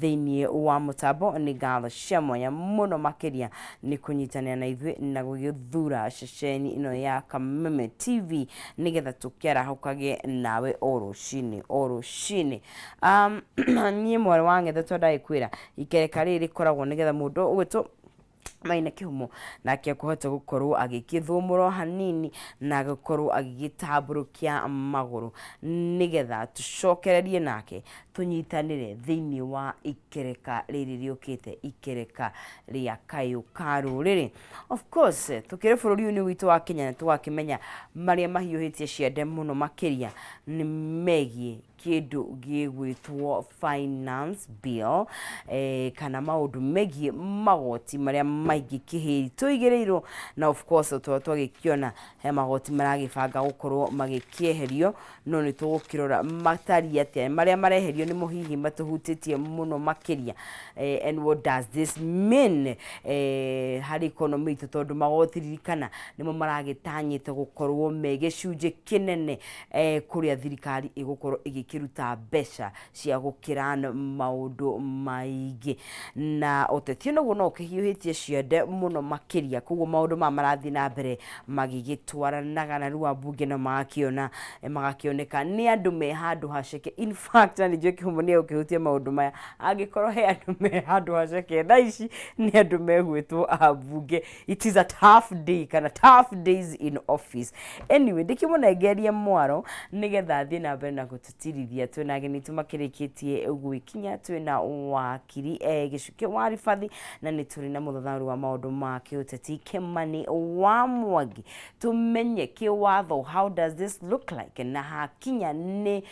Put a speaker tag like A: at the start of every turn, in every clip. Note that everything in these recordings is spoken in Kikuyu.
A: Thĩinĩ wa mũtambo nĩ ngatho cia mwanya mũno makĩria nĩ kũnyitanĩra na ithuĩ na gũgĩthura ceceni ĩno ya Kameme TV nĩgetha tũkĩarahũkage nawe o rũcinĩ o rũcinĩ. Niĩ mwarĩ wa ng'ethe twendagĩkwĩra ikereka rĩrĩ rĩkoragwo nĩgetha mũndũ ũgwĩtwo Maina Kĩhumo nake akũhota gũkorwo agĩkĩthũmũra o hanini na gũkorwo agĩgĩtambũrũkia magũrũ nĩgetha tũcokererie nake tũnyitanĩre thĩinĩ wa ikereka rĩrĩ rĩũkĩte, ikereka rĩa kayũ ka rũrĩrĩ. Of course, tũkĩrĩ bũrũri-inĩ witũ wa Kenya nĩ tũgakĩmenya marĩa mahiũhĩtie ciande mũno makĩria nĩ megiĩ kĩndũ gĩgwĩtwo finance bill kana maũndũ megiĩ magoti marĩa maingĩ kĩhĩri tũigĩrĩirwo, na of course o ta ũrĩa twagĩkĩona he magoti maragĩbanga gũkorwo magĩkĩeherio, no nĩ tũgũkĩrora matariĩ atĩa, marĩa mareherio nĩmo hihi matũhutĩtie mũno makĩria, and what does this mean harĩ economy itũ, tondũ magoti ririkana nĩmo maragĩtanyĩte gũkorwo me gĩcunjĩ kĩnene kũrĩa thirikari ĩgũkorwo ĩgĩkĩruta mbeca cia gũkĩran maũndũ maingĩ. Na ũteti naguo no ũkĩhiũhĩtie ciande mũno makĩria, koguo maũndũ maya marathiĩ na mbere magĩgĩtwaranaga, na rĩu ambunge nao magakĩona magakĩoneka nĩ andũ me handũ haceke. In fact, na nĩ njũĩ Kĩhumo nĩ egũkĩhutia maũndũ maya, angĩkorwo he andũ me handũ haceke thaa ici nĩ andũ megwĩtwo ambunge. It is a tough day kana tough days in office. Anyway, ndĩkĩmũnengerie mwaro nĩgetha athiĩ na mbere na gũtũtirithia. Twĩna ageni aitũ makĩrĩkĩtie gwĩkinya, twĩna wakiri Gĩcukĩ wa Ribathi na nĩ tũrĩ na mũthathaũri wa maũndũ ma kĩũteti Kĩmani wa Mwangi. Tũmenye kĩwatho, how does this look like, na hakinya nĩ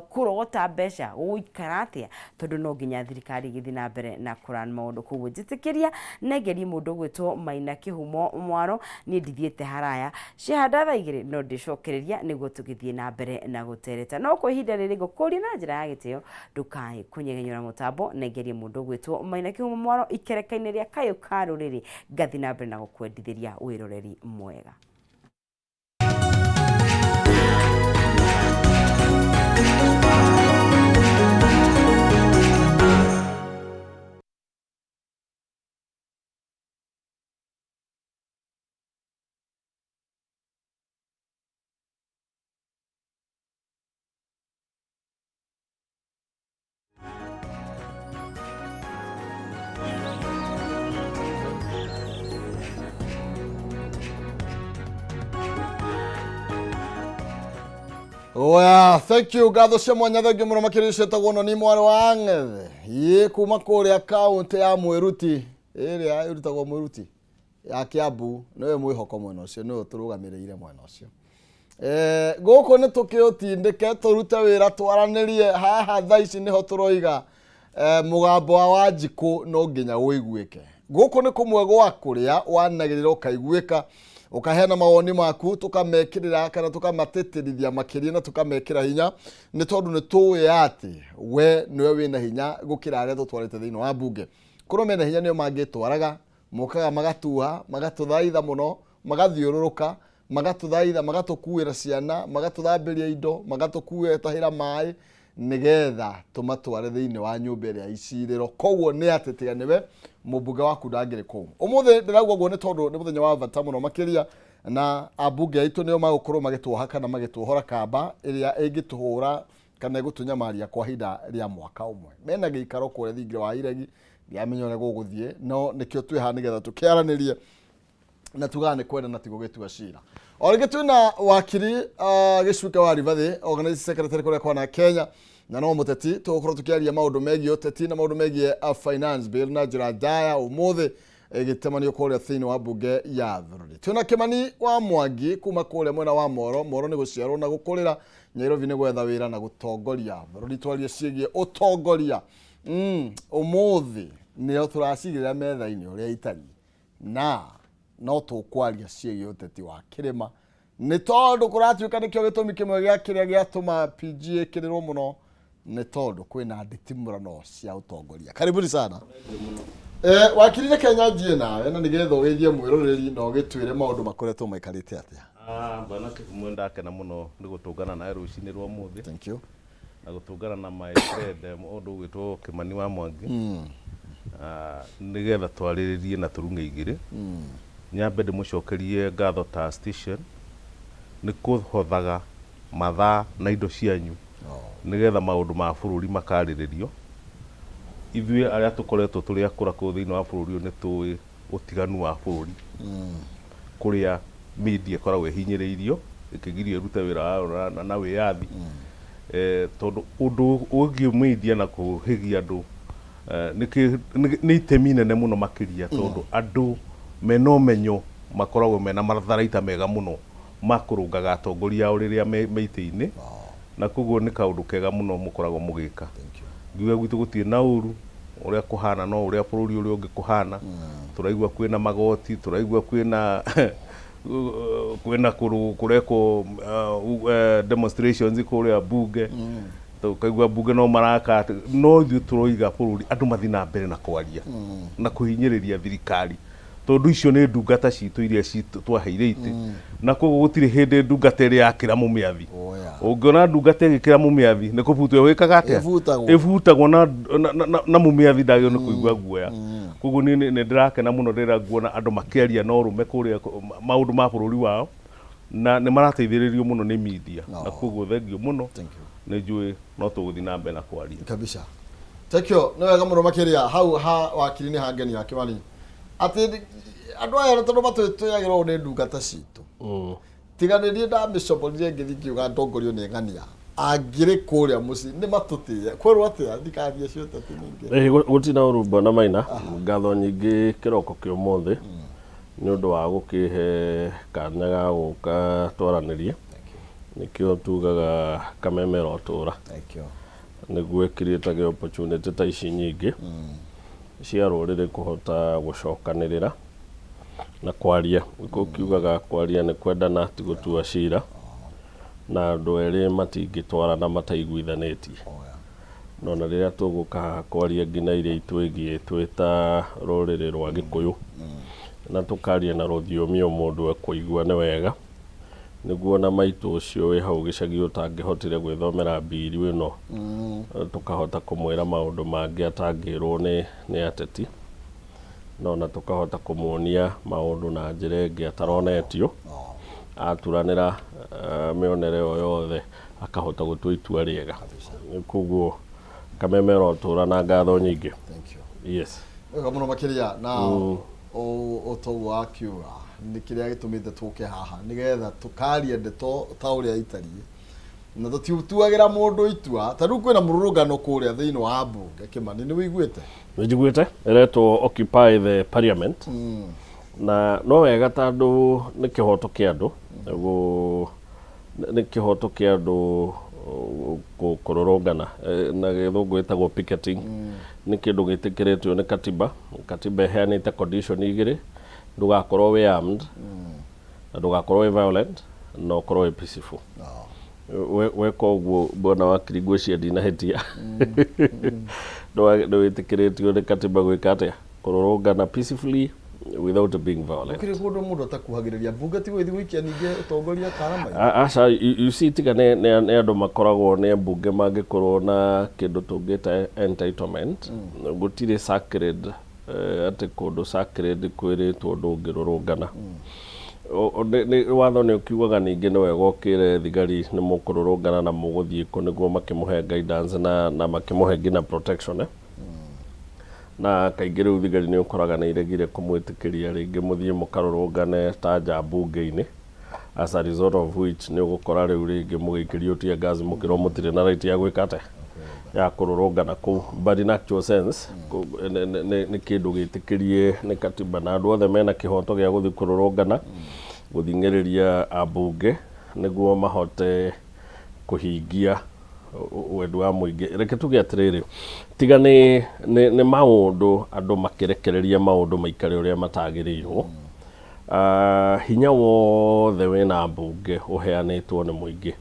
A: kũrogota mbeca gũgũikara atĩa, tondũ no nginya thirikari ĩgĩthiĩ na mbere na kũran maũndũ. Koguo njĩtĩkĩria nengerie mũndũ ũgwĩtwo Maina Kĩhumo Mwaro, niĩ ndithiĩte haraya, ciahanda thaa 2 no ndĩcokereria nĩguo tũgĩthiĩ na mbere na gũtereta. No kwa ihinda rĩrĩ ngũkũria na njĩra ya gĩtĩo ndũkae kũnyegenyũra mũtambo, nengerie mũndũ ũgwĩtwo Maina Kĩhumo Mwaro ikereka-inĩ rĩa Kayũ ka Rũrĩrĩ, ngathiĩ na mbere na gũkwendithĩria wĩroreri mwega.
B: Oya, thank you ngatho cia mwanya thengiũ mũno makĩria ciĩtagwo noni mwarĩ wa ng'ethe ĩ kuma kũrĩa kaũntĩ ya mwĩruti ĩrĩa ĩrutagwo mwĩruti ya Kiambu nĩwe mwĩhoko mwena ũcio nĩwe ũtũrũgamĩrĩire mwena ũcio. Gũkũ nĩ tũkĩũtindĩke tũrute wĩra twaranĩrie haha thaa ici nĩho tũroiga mũgambo wa Wanjikũ no nginya ũiguĩke. Gũkũ nĩ kũmwe gwa kũrĩa wanagĩrĩra ũkaiguĩka ũkaheana mawoni maku tũkamekĩrĩra kana tũkamatĩtĩrithia makĩria na tũkamekĩra hinya nĩ tondũ nĩ tũĩ atĩ we nĩwe wĩna hinya gũkĩra arĩa tũtwarĩte thĩinĩ wa mbunge. Korwo mena hinya nĩo mangĩtwaraga mokaga magatuha magatũthaitha mũno magathiũrũrũka magatũthaitha magatũkuĩra ciana magatũthambĩria indo magatũkuĩra tahĩra maĩ nĩgetha tũmatware thĩinĩ wa nyũmba ĩrĩa ya icirĩro. Koguo nĩ atĩ tiga nĩwe mũmbunge waku ndangĩrĩ kũu. Ũmũthĩ ndĩrauga ũguo nĩ tondũ nĩ mũthenya wa bata mũno makĩria na ambunge aitũ nĩo magũkorwo magĩtuoha kana magĩtuohora kamba ĩrĩa ĩngĩtũhũra kana ĩgũtũnyamaria kwa ihinda rĩa mwaka ũmwe. Mena gĩikaro kũrĩa thingira wa iregi, ndiramenya ũrĩa gũgũthiĩ, no nĩkĩo twĩ haha nĩgetha tũkĩaranĩrie na tugaga nĩ kwenda na ti gũgĩtua cira. O rĩngĩ twĩna wakiri Gĩcuke wa Ribathĩ, organizing secretary kũrĩa kwana Kenya, na no mũteti. Tũgũkorwo tũkĩaria maũndũ megiĩ ũteti na maũndũ megiĩ finance bill na njĩra ndaya ũmũthĩ ĩgĩtemanio kũrĩa thĩinĩ wa mbunge ya bũrũri. Twĩna Kĩmani wa Mwangi kuma kũrĩa mwena wa Moro. Moro nĩ gũciarwo na gũkũrĩra, Nyairobi nĩ gwetha wĩra na gũtongoria bũrũri. Twarie ciĩgiĩ ũtongoria. Ũmũthĩ nĩo tũracigĩrĩra metha-inĩ ũrĩa itariĩ, na no tũkwaria ciĩgiĩ ũteti wa kĩrĩma nĩ tondũ kũratuĩka nĩkĩo gĩtũmi kĩmwe gĩa kĩrĩa gĩatũma PG ĩkĩrĩrwo mũno nĩ tondũ kwĩna nditimũrano cia ũtongoria. Karibuni sana. Wakiri, reke nyanjie nawe na nĩgetha ũgeithie mwĩroreri na ũgĩtwĩre maũndũ makoretwo maikarĩte atĩa.
C: Bwana Kĩgumo, ndakena mũno nĩ gũtũngana nawe rũcinĩ rwa ũmũthĩ.
B: Thank you.
C: Na gũtũngana na my friend mũndũ ũgwĩtwo Kĩmani wa Mwangi, nĩgetha twarĩrĩrie na tũrung'e igĩrĩ. Nyambe ndĩmũcokerie ngatho ta station nĩ kũhothaga mathaa na indo cianyu nĩgetha maũndũ ma bũrũri makarĩrĩrio. Ithuĩ arĩa tũkoretwo tũrĩ akũra kũu thĩinĩ wa bũrũri ũyũ nĩ tũĩ ũtiganu wa bũrũri kũrĩa media ĩkoragwo ĩhinyĩrĩirio ĩkĩgirio ĩrute wĩra wayo na wĩyathi, tondũ ũndũ wĩgiĩ media na kũhĩgia andũ nĩ itemi inene mũno makĩria, tondũ andũ mena ũmenyo makoragwo mena matharaita mega mũno ma kũrũngaga atongoria ao rĩrĩa me itĩ-inĩ, na koguo nĩ kaũndũ kega mũno mũkoragwo mũgĩka. Ngiuga gwitũ gũtirĩ na ũru ũrĩa kũhana, no ũrĩa bũrũri ũrĩa ũngĩ kũhana. Tũraigua kwĩna magoti, tũraigua kwĩna kũrekwo demonstrations kũrĩa bunge, tũkaigua bunge no maraka, no ithuĩ tũroiga bũrũri andũ mathiĩ na mbere na kwaria na kũhinyĩrĩria thirikari, tondũ icio nĩ ndungata citũ iria twaheire itĩ, na koguo gũtirĩ hĩndĩ ndungata ĩrĩ yakĩra mũmĩathi. Ũngĩona ndungata ĩgĩkĩra mũmĩathi, nĩ kũbutwo ĩkaga atĩa?
B: Ĩbutagwo.
C: Ĩbutagwo na mũmĩathi ndagĩrĩirwo nĩ kũigua guoya. Koguo niĩ nĩ ndĩrakena mũno rĩrĩa nguona andũ makĩaria na ũrũme kũrĩa maũndũ ma bũrũri wao, na nĩ marateithĩrĩrio mũno nĩ media, na koguo thengio mũno.
B: Thank you.
C: Nĩ njũĩ no tũgũthiĩ na mbere na kwaria.
B: Kabisa, thank you. Nĩ wega mũno makĩria. Hau ha wakiri nĩ hangenia Kĩmani, atĩ andũ aya tondũ matwĩtĩagĩrwo nĩ ndungata citũ, tiga nĩ niĩ ndamĩcoborire ngĩthiĩ ngiuga ndongorio nĩ ng'ania angĩrĩ kũrĩa mũciĩ nĩ matũtĩe kwerwo atĩa thikari acio ũteti ningĩ.
D: Gũtirĩ na ũru, bwana Maina. Ngatho nyingĩ kĩroko kĩa ũmũthĩ nĩ ũndũ wa gũkĩhe kanya ga gũka twaranĩrie. Nĩkĩo tugaga Kameme rotũra.
B: Thank you.
D: Nĩguo ĩkiriĩtage opportunity ta ici nyingĩ cia rũrĩrĩ kũhota gũcokanĩrĩra na kwaria. Gĩkũyũ kiugaga kwaria nĩ kwendana, ti gũtua cira, na andũ erĩ matingĩtwarana mataiguithanĩtie. No na rĩrĩa tũgũka haha kwaria nginya iria itwĩgiĩ twĩ ta rũrĩrĩ rwa Gĩkũyũ, na tũkaria na rũthiomi o mũndũ ekũigua nĩ wega, nĩguo na maitũ ũcio wĩ hau gĩcagi ũtangĩhotire gwĩthomera mbiru ĩno, tũkahota kũmwĩra maũndũ mangĩ atangĩrwo nĩ ateti, no na tũkahota kũmuonia maũndũ na njĩra ĩngĩ ataronetio, aturanĩra mĩonere ĩyo yothe akahota gũtua itua rĩega. Koguo Kameme rotũra na ngatho nyingĩ.
B: Thank you.
D: Yes.
B: Wega mũno makĩria. Na o toguo akiuga, nĩ kĩrĩa gĩtũmĩte tũke haha nĩgetha tũkarie ndeto ta ũrĩa itariĩ na tũtituagĩra mũndũ itua. Ta rĩu kwĩna mũrũrũngano kũrĩa thĩinĩ wa mbunge. Kĩmani, nĩ wĩiguĩte?
D: Nĩ njiguĩte ĩretwo Occupy the Parliament, na no wega tondũ nĩ kĩhoto kĩa andũ nĩ kĩhoto kĩa andũ kũrũrũngana, na gĩthũngũ ĩtagwo picketing. Nĩ kĩndũ gĩtĩkĩrĩtio nĩ katiba. Katiba ĩheanĩte condition igĩrĩ: ndũgakorwo wĩ armed na ndũgakorwo wĩ violent, na ũkorwo wĩ peaceful. Weka ũguo, bwana wakiri, ngwĩciria ndinahĩtia. Nĩ wĩtĩkĩrĩtio nĩ katiba gwĩka atĩa? Kũrũrũngana peacefully without being violent.
B: Gũkĩrĩ kũndũ mũndũ atakuhagĩrĩria mbunge ti gũgĩthiĩ gũikia ningĩ ũtongoria karama.
D: Aca, you see, tiga nĩ andũ makoragwo nĩ ambunge mangĩkorwo na kĩndũ tũngĩta entitlement. Gũtirĩ sacred, atĩ kũndũ sacred kwĩrĩtwo ndũngĩrũrũngana. Watho nĩ ũkiugaga ningĩ nĩ wega ũkĩre thigari nĩ mũkũrũrũngana na mũgũthiĩ kũ, nĩguo makĩmũhe guidance na makĩmũhe nginya protection, eh? Na kaingĩ rĩu thigari nĩ ũkoraga nĩ iregire kũmwĩtĩkĩria rĩngĩ mũthiĩ mũkarũrũngane ta nja mbunge-inĩ, as a result of which nĩ ũgũkora rĩu rĩngĩ mũgĩikĩrio tear gas, mũkĩrwo mũtirĩ na right ya gwĩka atĩa, ya kũrũrũngana kũu. But in actual sense nĩ kĩndũ gĩtĩkĩrie nĩ katiba, na andũ othe mena kĩhoto gĩa gũthiĩ kũrũrũngana gũthing'ĩrĩria ambunge nĩguo mahote kũhingia wendi wa mũingĩ. Reke tuge atĩrĩrĩ, tiga nĩ maũndũ andũ makĩrekereria maũndũ maikare ũrĩa matagĩrĩirwo, hinya wothe wĩna mbunge ũheanĩtwo nĩ mũingĩ.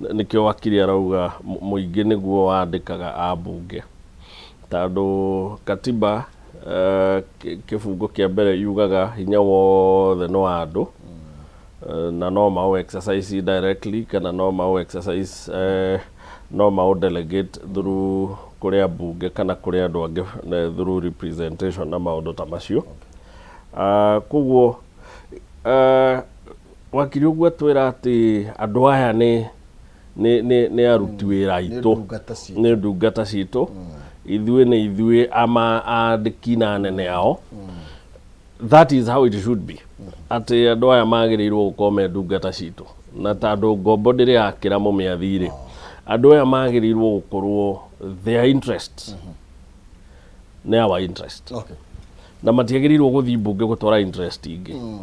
D: Nĩkĩo wakiri arauga mũingĩ nĩguo wandĩkaga ambunge, tondũ katiba kĩbungo kĩa mbere yugaga hinya wothe nĩ wa andũ, na no maũ exercise directly kana no maũ exercise. No maũ delegate through kũrĩ ambunge kana kũrĩ andũ angĩ through representation na maũndũ ta macio. Koguo wakiri ũguo atwĩra atĩ andũ aya nĩ aruti wĩra
B: Nĩ
D: aitũ.
B: ndungata citũ.
D: Nĩ ndungata citũ, ithuĩ nĩ ithuĩ ama andĩki na anene ao. That is how it should be, atĩ andũ aya magĩrĩirwo gũkorwo me ndungata citũ, na tondũ ngombo ndĩrĩ yakĩra mũmĩathi rĩ, andũ aya magĩrĩirwo gũkorwo their interest nĩ our interest na matiagĩrĩirwo gũthiĩ mbunge gũtwara interest ingĩ,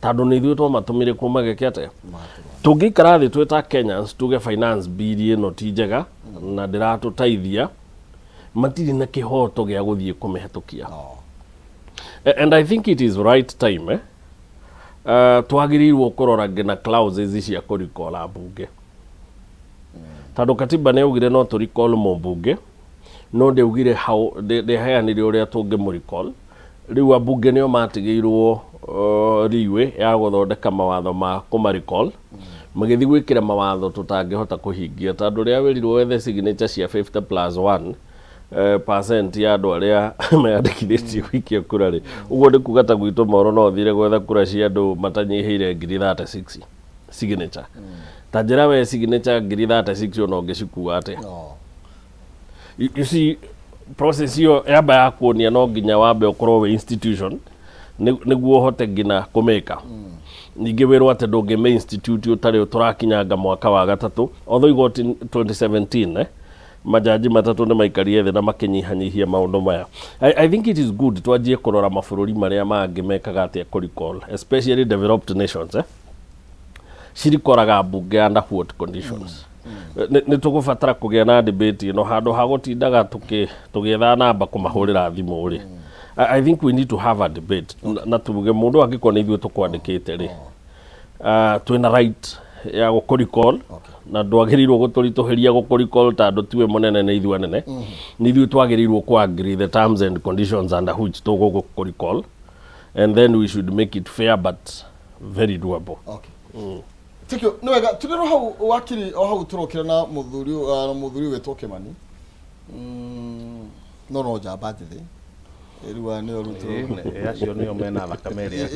D: tondũ nĩ ithuĩ twamatũmire kuo mageke atĩa. Tũngĩikara thĩ twĩ ta Kenyans tuge finance bill ĩno ti njega na ndĩratũteithia, matirĩ na kĩhoto gĩa gũthiĩ kũmĩhetũkia. And I think it is right time, eh? Twagĩrĩirwo kũrora nginya clauses cia kũrikola mbunge, tondũ katiba nĩ yaugire no tũ recall mũmbunge, no ndĩaugire how, ndĩheanire ũrĩa tũngĩmũ recall. Rĩu ambunge nĩo matigĩirwo leeway ya gũthondeka mawatho ma kũma recall, magĩthiĩ gwĩkĩra mawatho tũtangĩhota kũhingia, tondũ rĩrĩa wĩrirwo wethe signature cia 50 plus 1 percent ya andũ arĩa meyandĩkithĩtie gũikia kura rĩ, ũguo nĩ kuga ta gwitũ Moro no ũthire gwetha kura cia andũ matanyihĩire ngiri 36 signature. Ta njĩra we signature ngiri 36 ona ũngĩcikua atĩa? You see, process ĩyo yamba ya kuonia no nginya wambe ũkorwo wĩ institution nĩguo ũhote nginya kũmĩka. Ningĩ wĩrwo atĩ ndũngĩmĩ institute ũtarĩ tũrakinyanga mwaka wa gatatũ, although igoti 2017 majaji matatũ nĩ maikarire thĩ na makĩnyihanyihia maũndũ maya. I think it is good twanjie kũrora mabũrũri marĩa mangĩ mekaga atĩa kũ recall, especially developed nations, cirikoraga mbunge under what conditions. Nĩ tũgũbatara kũgĩa na debate ĩno handũ ha gũtindaga tũgĩetha namba kũmahũrĩra thimũ rĩ. I think we need to have a debate na tuge mũndũ angĩkorwo nĩ ithuĩ tũkwandĩkĩte rĩ, twĩna right ya gũkũ recall na ndwagĩrĩirwo gũtũritũhĩria gũkũ recall, tondũ tiwe mũnene, nĩ ithuĩ anene, nĩ ithuĩ twagĩrĩirwo kũ agree the terms and conditions under which tũgũkũ recall, and then we should make it fair but very doable.
B: Okay. Thank you. Nĩ wega tũrĩ hau wakiri o hau tũrokĩra na mũthuri wĩtwo Kĩmani. No njamba njĩthĩ. Rĩu aya nĩo rĩu
C: Acio nĩo mena thakame ĩrĩa.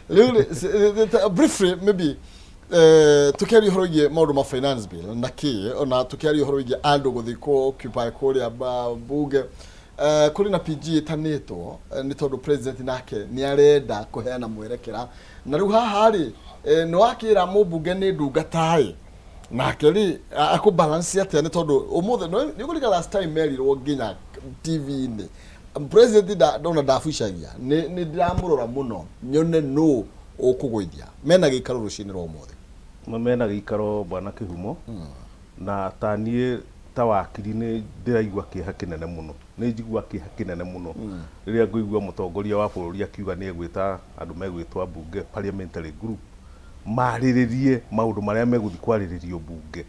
B: Rĩu rĩ, briefly maybe tukiaria ũhoro wĩgiĩ maũndũ ma finance bill na kĩ, ona tukiaria ũhoro wĩgiĩ andũ gũthiĩ kũ occupy kũrĩa bunge, kũrĩ na PG ĩtanĩtwo nĩ tondũ president nake nĩ arenda kũheana mwerekera, na rĩu haha rĩ, nĩ wakĩra mũmbunge nĩ ndungata ĩ, nake rĩ akũ balance atĩa? Nĩ tondũ ũmũthĩ nĩ ũkũririkana last time merirwo nginya TV-inĩ president ndona ndabucagia. Nĩ ndĩramũrora mũno nyone nũ ũkũgũithia. Mena gĩikaro rũcinĩ rwa ũmũthĩ.
C: Mena gĩikaro, bwana Kĩhumo, na ta niĩ ta wakiri nĩ ndĩraigua kĩeha kĩnene mũno, nĩ njigua kĩeha kĩnene mũno rĩrĩa ngũigua mũtongoria wa bũrũri akiuga nĩ egwĩta andũ megwĩtwo mbunge, parliamentary group, marĩrĩrie maũndũ marĩa megũthiĩ kwarĩrĩrio mbunge,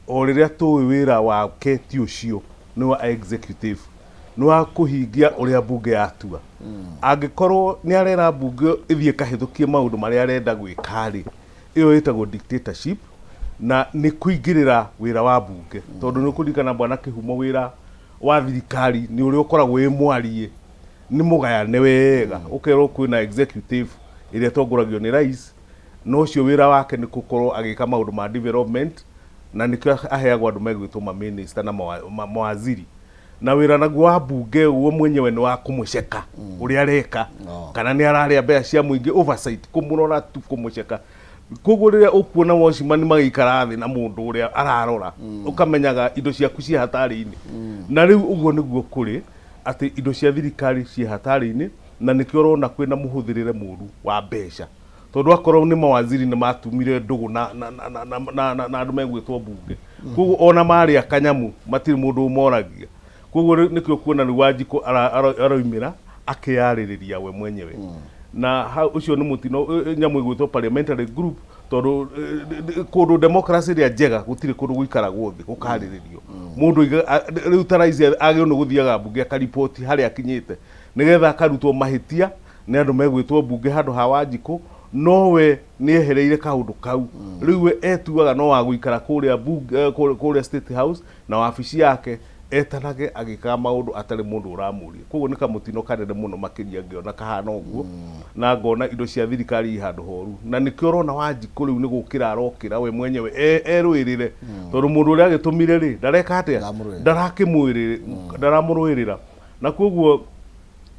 C: o rĩrĩa tũĩ wĩra wake ti ũcio, nĩ wa executive, nĩ wa kũhingia ũrĩa mbunge yatua. Angĩkorwo nĩ arera mbunge ĩthiĩ ĩkahĩtũkie maũndũ marĩa arenda gwĩka rĩ, ĩyo ĩtagwo dictatorship na nĩ kũingĩrĩra wĩra wa mbunge, tondũ nĩ ũkũririkana, bwana Kĩhumo, wĩra wa thirikari nĩ ũrĩa ũkoragwo wĩ mwarie, nĩ mũgayane wega, ũkerwo kwĩna executive ĩrĩa ĩtongoragio nĩ rais, na ũcio wĩra wake nĩ gũkorwo agĩka maũndũ ma development, na nĩkĩo aheagwo andũ megwĩtwo maminista na mawaziri, na wĩra naguo wa mbunge guo mwenyewe nĩ wa kũmũceka ũrĩa areka kana nĩ ararĩa mbeca cia mũingĩ, oversight, kũmũrora tu, kũmũceka. Koguo rĩrĩa ũkuona watchman magĩikara thĩ na mũndũ ũrĩa ararora, ũkamenyaga indo ciaku ciĩ hatarĩ-inĩ. Na rĩu ũguo nĩguo kũrĩ, atĩ indo cia thirikari ciĩ hatarĩ-inĩ, na nĩkĩo ũrona kwĩna mũhũthĩrĩre mũru wa mbeca, tondũ akorwo nĩ mawaziri nĩ matumire ndũgũ na andũ megwĩtwo mbunge, koguo ona marĩa kanyamu matirĩ mũndũ ũmoragia. Koguo nĩkĩo kuona rĩu Wanjikũ aroimĩra akĩyarĩrĩria we mwenyewe, na hau ũcio nĩ mũtino, nyamũ ĩgwĩtwo parliamentary group, tondũ kũndũ democracy ĩrĩa njega gũtirĩ kũndũ gũikaragwo thĩ gũkarĩrĩrio mũndũ rĩu ta rais agĩrĩirwo nĩ gũthiaga mbunge akariboti harĩa akinyĩte, nĩgetha akarutwo mahĩtia nĩ andũ megwĩtwo mbunge handũ ha Wanjikũ. Nowe nĩ ehereire kaũndũ kau. Rĩu we etuaga no wa gũikara kũrĩa bunge, kũrĩa State House na wabici yake etanage agĩkaga maũndũ atarĩ mũndũ ũramũria. Koguo nĩ kamũtino kanene mũno makĩria ngĩona kahana ũguo na ngona indo cia thirikari i handũ horu. Na nĩkĩo ũrona Wanjikũ rĩu nĩ gũkĩra arokĩra we mwenyewe erũĩrĩre tondũ mũndũ ũrĩa agĩtũmire rĩ ndareka atĩa?
B: Ndaramũrũĩrĩra.
C: Ndarakĩmũĩrĩra, ndaramũrũĩrĩra. Na koguo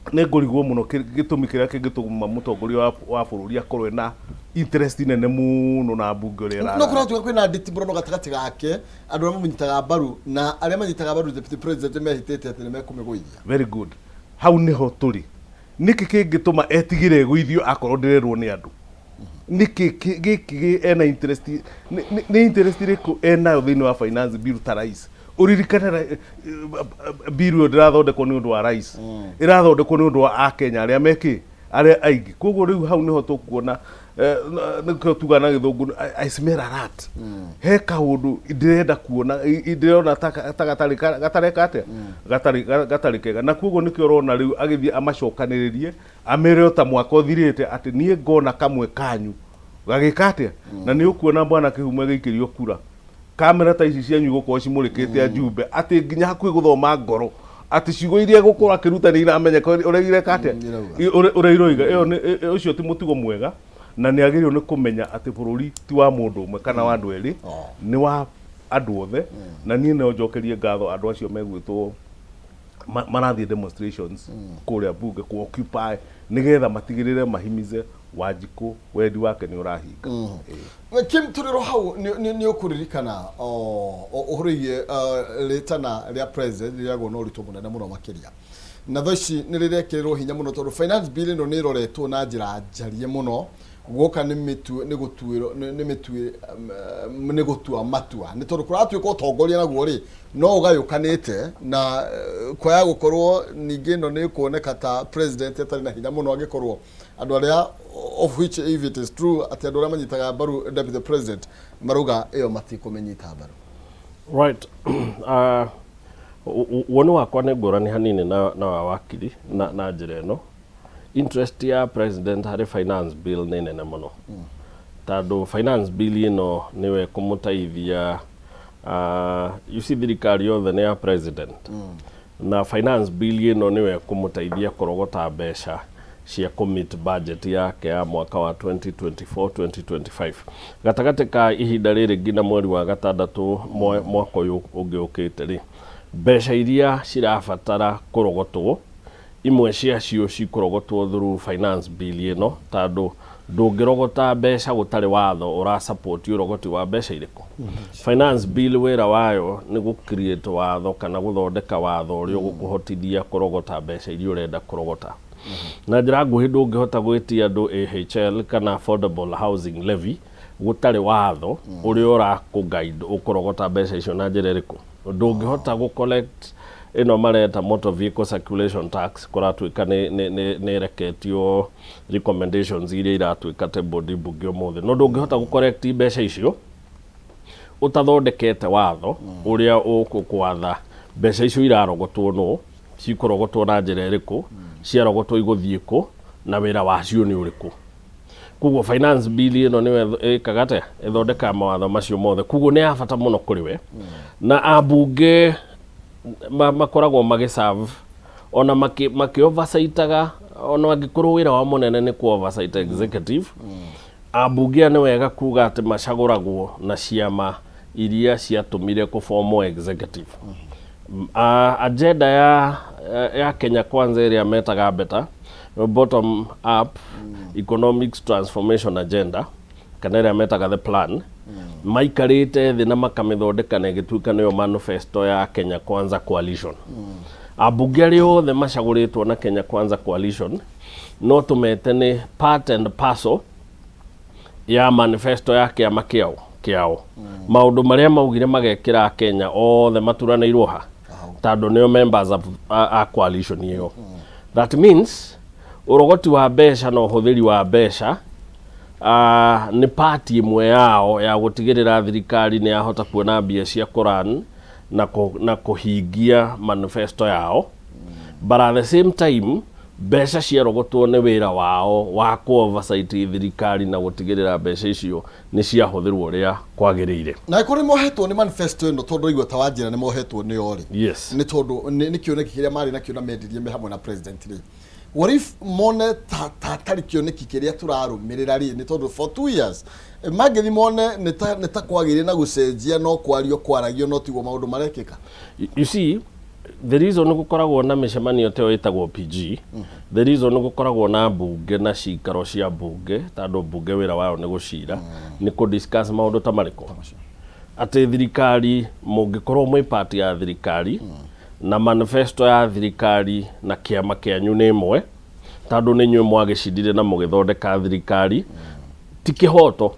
C: nĩ ngũrigwo mũno gĩtũmi kĩrĩa kĩngĩtũma mũtongoria wa bũrũri akorwo ena interest nene mũno na mbunge ũrĩa
B: No
C: ĩrarara.
B: kũratuĩka kwĩna nditimũrano gatagatĩ gake andũ arĩa mamũnyitaga mbaru na arĩa manyitaga mbaru deputy president mehĩtĩte atĩ nĩ mekũmĩgũithia.
C: Very good. Hau nĩho tũrĩ. Nĩkĩ kĩngĩtũma etigĩre ĩgũithio akorwo ndĩrerwo nĩ andũ? Nĩkĩ gĩkĩ ena interest nĩ interest ĩrĩkũ enayo thĩinĩ wa finance bill ta rais? Ũririkane bill ĩyo ndĩrathondekwo nĩ ũndũ wa rais. Ĩrathondekwo nĩ ũndũ wa Akenya arĩa mekĩ arĩa aingĩ. Koguo rĩu hau nĩho tũkuona nĩkĩo tugaga na gĩthũngũ I smell a rat. He kaũndũ ndĩrenda kuona ndĩrona ta gatarĩ gatareka atĩa? Gatarĩ gatarĩ kega. Na koguo nĩkĩo ũrona rĩu agĩthiĩ amacokanĩrĩrie amere o ta mwaka ũthirĩte atĩ niĩ ngona kamwe kanyu gagĩka atĩa? Na nĩ ũkuona bwana Kĩhumo ĩgĩikĩrio kura. Kamera ta ici cianyu igũkorwo cimũrĩkĩte ajumbe atĩ nginya hakuhĩ gũthoma ngoro atĩ ciugo iria egũkorwo akĩruta nĩ iramenyeka ũrĩa ireka atĩa? Ũrĩa iroiga. Ĩyo nĩ ũcio ti mũtugo mwega na nĩ agĩrĩirwo nĩ kũmenya atĩ bũrũri ti wa mũndũ ũmwe kana wa andũ erĩ, nĩ wa andũ othe. Na niĩ no njokerie ngatho andũ acio megwĩtwo marathiĩ demonstrations kũrĩa bunge kũ occupy nĩgetha matigĩrĩre mahimize Wanjikũ wendi wake nĩ ũrahinga. Ĩĩ.
B: Kim tũrĩro hau nĩ ũkũririkana ũhoro wĩgiĩ rĩtana rĩa president rĩrĩagwo na ũritũ mũnene mũno makĩria na thaa ici nĩ rĩrekĩrĩrwo hinya mũno tondũ finance bill ĩno nĩ ĩroretwo na njĩra njarie mũno guoka nĩ mĩtue nĩ gũtuĩrwo nĩ mĩtue nĩ gũtua matua nĩ tondũ kũratuĩka ũtongoria naguo rĩ no ũgayũkanĩte na kwaya gũkorwo ningĩ ĩno nĩ ĩkuoneka ta president atarĩ na hinya mũno angĩkorwo andũ arĩa of which if it is true atĩ andũ arĩa manyitaga mbaru deputy president marauga ĩyo matikũmĩnyita mbaru.
D: Right. Woni wakwa nĩ ngũrani hanini na wa wakiri na njĩra ĩno. Interest ya president harĩ finance bill nĩ nene mũno. Tondũ finance bill ĩno nĩyo ĩkũmũteithia you see thirikari yothe nĩ ya president. Na finance bill ĩno nĩyo ĩkũmũteithia kũrogota mbeca cia commit budget yake ya mwaka wa 2024-2025. Gatagatĩ ka ihinda rĩrĩ nginya mweri wa gatandatũ mwaka ũyũ ũngĩ ũkĩte rĩ, mbeca iria cirabatara kũrogotwo imwe ciacio cikũrogotwo through finance bill ĩno tondũ ndũngĩrogota mbeca gũtarĩ watho ũra support ũrogoti wa mbeca irĩkũ. Finance bill wĩra wayo nĩ gũ create watho kana gũthondeka watho ũrĩa ũgũkũhotithia kũrogota mbeca iria ũrenda kũrogota. Na njĩra nguhĩ ndũngĩhota gwĩtia andũ AHL kana Affordable Housing Levy gũtarĩ watho ũrĩa ũrakũ guide ũkũrogota mbeca icio na njĩra ĩrĩkũ. Ndũngĩhota gũ collect ĩno mareta motor vehicle circulation tax kũratuĩka nĩ ĩreketio recommendations iria iratuĩka tabled mbunge ũmũthĩ. No ndũngĩhota gũ collect mbeca icio ũtathondekete watho ũrĩa ũgũkwatha mbeca icio irarogotwo nũ, cikũrogotwo na njĩra ĩrĩkũ, ciarogotwo igũthiĩ kũ, na wĩra wacio nĩ ũrĩkũ. Koguo finance bill ĩno nĩyo ĩkaga atĩa? Ĩthondekaga mawatho macio mothe. Koguo nĩ ya bata mũno kũrĩ we. Na ambunge makoragwo magĩ serve ona makĩ oversightaga ona angĩkorwo wĩra wao mũnene nĩ kũ oversight executive. Ambunge aya nĩ wega kuga atĩ macagũragwo na ciama iria ciatũmire kũbomwo executive. Agenda ya Kenya Kwanza ĩrĩa metaga BETA, bottom up economic transformation agenda, kana ĩrĩa metaga the plan, maikarĩte thĩ na makamĩthondeka na ĩgĩtuĩka nĩyo manifesto ya Kenya Kwanza coalition. Ambunge arĩa othe macagũrĩtwo na Kenya Kwanza coalition no tũmete nĩ part and parcel ya manifesto ya kĩama kĩao. Maũndũ marĩa maugire magekĩra Akenya othe maturanĩirwo ha tondũ nĩo members of, a coalition ĩyo. That means ũrogoti wa mbeca na ũhũthĩri wa mbeca nĩ part ĩmwe yao ya gũtigĩrĩra thirikari nĩ yahota kuona mbia cia kũran na kũhingia manifesto yao. But at the same time Mbeca ciarogotwo nĩ wĩra wao wa kũ oversight thirikari na gũtigĩrĩra mbeca icio nĩ ciahũthĩrwo ũrĩa kwagĩrĩire.
B: Na angĩkorwo nĩ mohetwo nĩ manifesto ĩno tondũ ndaigua ta wanjĩra nĩ mohetwo nĩyo rĩ,
D: Yes.
B: nĩ tondũ nĩ nĩ kĩoneki kĩrĩa marĩ nakĩo na mendirie me hamwe na president rĩ, what if mone ta ta hatarĩ kĩoneki kĩrĩa tũrarũmĩrĩra rĩ, nĩ tondũ for 2 years mangĩthi mone nĩ ta kwagĩire na gũcenjia no kwario kwaragio no tiguo maũndũ marekĩka.
D: You see, the reason gũkoragwo na mĩcemanio ta ĩyo ĩtagwo PG, the reason gũkoragwo na mbunge na cikaro cia mbunge, tondũ mbunge wĩra wayo nĩ gũcira, nĩ kũ discuss maũndũ ta marĩkũ, atĩ thirikari mũngĩkorwo mwĩ part ya thirikari na manifesto ya thirikari na kĩama kĩanyu nĩ ĩmwe, tondũ nĩ inyuĩ mwagĩcindire na mũgĩthondeka thirikari, ti kĩhoto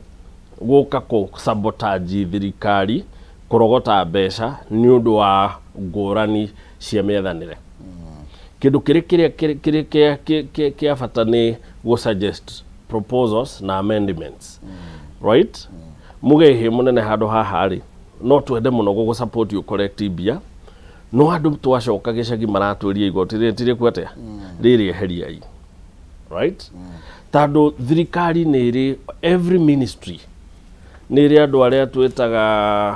D: gũka kũ sabotage thirikari kũrogota mbeca nĩ ũndũ wa ngũrani cia mĩethanĩre. Kĩndũ kĩrĩ kĩrĩa kĩrĩ kĩa bata nĩ gũ suggest proposals na amendments, right? Muge hĩ mũnene handũ haha rĩ, no twende mũno gũgũ support you collect mbia, no andũ twacoka gĩcagi maratwĩria igoti rĩrĩ tirĩkuo atĩa rĩrĩ, eheriai, right? Tondũ thirikari nĩ ĩrĩ every ministry nĩ ĩrĩ andũ arĩa twĩtaga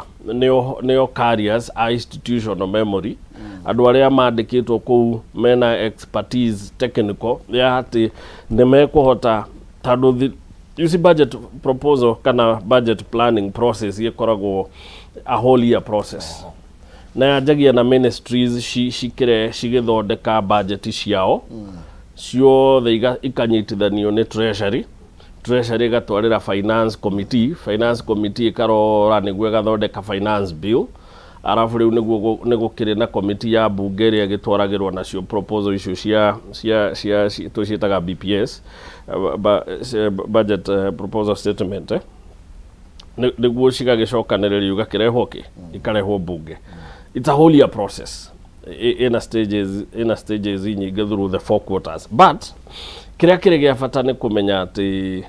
D: nĩo carriers a institutional memory, andũ arĩa mandĩkĩtwo kũu mena expertise technical ya atĩ nĩ mekũhota, tondũ you see, budget proposal kana budget planning process ĩkoragwo a whole year process na yanjagia na ministries cikĩre cigĩthondeka budget ciao ciothe, ikanyitithanio nĩ treasury, treasury ĩgatwarĩra finance committee, finance committee ĩkarora nĩguo ĩgathondeka finance bill, arabu rĩu nĩguo nĩ gũkĩrĩ na committee ya mbunge ĩrĩa ĩgĩtwaragĩrwo nacio proposal icio cia tũciĩtaga BPS, budget proposal statement, eh? Nĩguo cigagĩcokanĩrĩrio igakĩrehwo kĩ ikarehwo mbunge. It's a whole year process. Ina stages nyingĩ through the four quarters, but kĩrĩa kĩrĩ gĩa bata nĩ kũmenya atĩ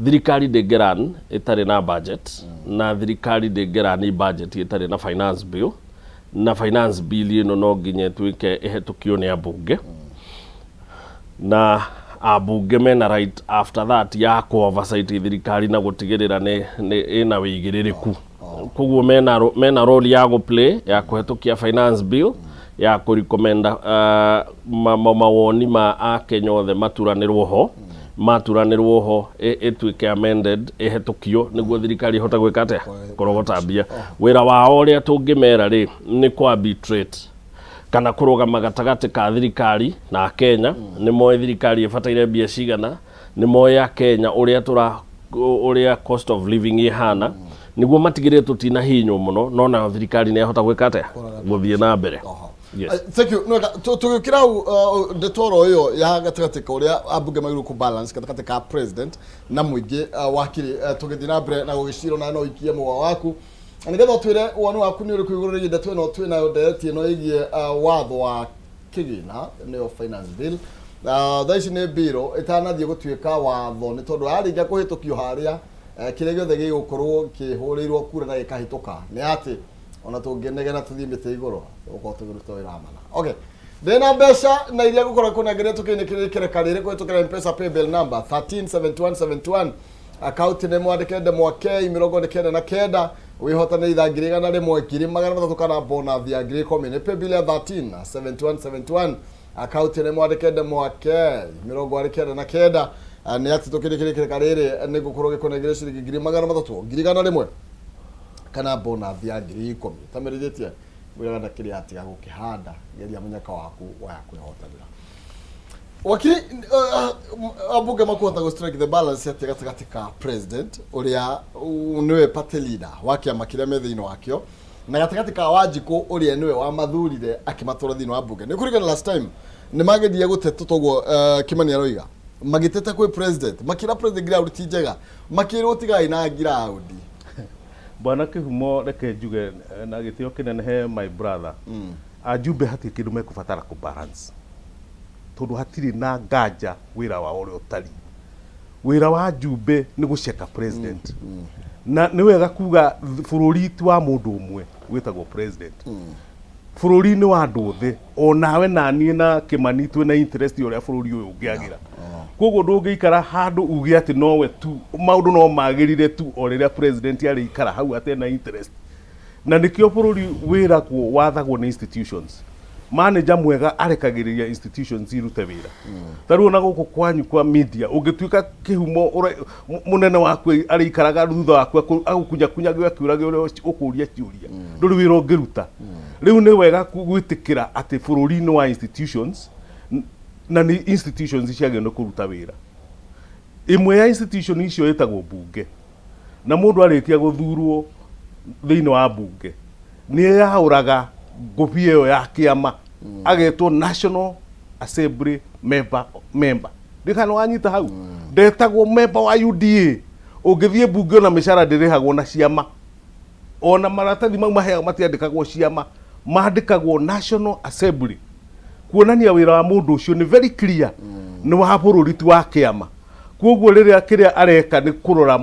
D: thirikari ndĩngĩran ĩtarĩ na budget, na thirikari ndĩngĩrani budget ĩtarĩ na finance bill, na finance bill ĩno no nginya ĩtuĩke ĩhetũkio nĩ ambunge, na ambunge mena right after that ya kũ oversight thirikari na gũtigĩrĩra nĩ ĩna wĩigĩrĩrĩku. Koguo mena role ya gũ play ya kũhetũkia finance bill, ya kũ recommend mawoni ma akenya othe maturanĩrwo ho, maturanĩrwo ho ĩtuĩke amended, ĩhetũkio nĩguo thirikari ĩhote gwĩka atĩa, kũrogota mbia. Wĩra wao ũrĩa tũngĩmera rĩ, nĩ kũ arbitrate kana kũrũgama gatagatĩ ka thirikari na Kenya. Nĩ moĩ thirikari ĩbataire mbia cigana, nĩ moĩ a Kenya ũrĩa tũra ũrĩa cost of living ĩhana, nĩguo matigĩrĩre tũtinahinywo mũno, no nayo thirikari nĩ yahota gwĩka atĩa, gũthiĩ na mbere. Yes.
B: Thank you. Nwega, tũgĩũkĩra hau ndeto oro ĩyo ya gatagatĩ ka ũrĩa ambunge magĩrĩirwo kũ balance gatagatĩ ka president na mũingĩ, wakiri, tũgĩthiĩ na mbere na gũgĩcira na no ikie mũgwa waku na nĩgetha ũtwĩre woni waku nĩ ũrĩkũ igũrũ rĩgiĩ ndeto ĩno twĩ nayo, ndereti ĩno ĩgiĩ watho wa kĩgĩna, nĩyo finance bill. Thaa ici nĩ mbiro ĩtanathiĩ gũtuĩka watho, nĩ tondũ yarĩkia kũhĩtũkio harĩa, kĩrĩa gĩothe gĩgũkorwo kĩhũrĩirwo kura na gĩkahĩtũka nĩ atĩ ona tũngĩnegena tũthiĩ mĩtĩ igũrũ tũgũkorwo tũkĩruta wĩra wa mana. Okay, ndĩna mbeca na iria ngũkorwo kũnengeria tũkĩnĩkĩrĩkĩrĩka rĩrĩ kũhĩtũkĩra M-Pesa paybill number 137171, akaunti nĩ mwandĩke ndemwa K 99, wĩhotane itha 100,000, 300,000 kana bonus ya 10,000. Nĩ paybill ya 137171, akaunti nĩ mwandĩke ndemwa K 99. Nĩ atĩ tũkĩrĩkĩrĩkĩrĩka rĩrĩ nĩ ngũkorwo gĩkũnengeria ciringi 300,000, 100,000 kana bonus ya 10,000. Tamerithĩtie wĩraga ndakĩrĩ atiga gũkĩhanda, geria mũnyaka waku waya kwĩhotanĩra. Wakiri, ambunge makũhota gũ strike the balance atĩa gatagatĩ ka president ũrĩa nĩwe party leader wa kĩama kĩrĩa me thĩinĩ wakĩo na gatagatĩ ka Wanjikũ ũrĩa nĩwe wamathurire akĩmatwara thĩinĩ wa mbunge? Nĩ kũringana last time nĩ mageria gũteta toguo Kimani aroiga, magĩteta kwĩ president, makĩra president ground ti njega, makĩrwo tigai na ground.
C: Bwana Kĩhumo, reke njuge na gĩtĩo kĩnene he my brother, ajumbe hatirĩ kĩndũ mekũbatara kũ balance tondũ hatirĩ na nganja wĩra wao ũrĩa ũtariĩ. Wĩra wa njumbe nĩ gũceka president, na nĩ wega kuga bũrũri ti wa mũndũ ũmwe wĩtagwo president. Bũrũri-inĩ wa andũ othe, o nawe na niĩ na Kĩmani twĩ na interest ya ũrĩa bũrũri ũyũ ũngĩagĩra. Kwoguo ndũngĩikara handũ uge atĩ nowe tu, maũndũ no magĩrire tu o rĩrĩa president arĩikara hau atarĩ na interest. Na nĩkĩo bũrũri wĩragwo wathagwo nĩ institutions. Manager mwega arekagĩrĩria institutions irute wĩra. Ta rĩu ona gũkũ kwanyu kwa media, ũngĩtuĩka kĩhumo mũnene waku arĩikaraga thutha waku agũkunyakunyage akĩũragia ũrĩa ũkũria ciũria, ndũrĩ wĩra ũngĩruta. Rĩu nĩ wega gwĩtĩkĩra atĩ bũrũri nĩ wa institutions, na nĩ institutions ciagĩrĩirwo nĩ kũruta wĩra. Ĩmwe ya institution icio ĩtagwo mbunge. Na mũndũ arĩkia gũthurwo thĩinĩ wa mbunge nĩ eyaũraga ngũbia ĩyo ya kĩama, agetwo National Assembly member, member. Ndiũĩ kana nĩwanyita hau. Ndetagwo member wa UDA. Ũngĩthiĩ mbunge ona mĩcara ndĩrĩhagwo na ciama. Ona maratathi mau maheagwo matiandĩkagwo ciama, mandĩkagwo National Assembly. Kuonania wĩra wa mũndũ ũcio nĩ very clear, nĩ wa bũrũri ti wa kĩama. Koguo rĩrĩa kĩrĩa areka nĩ kũrora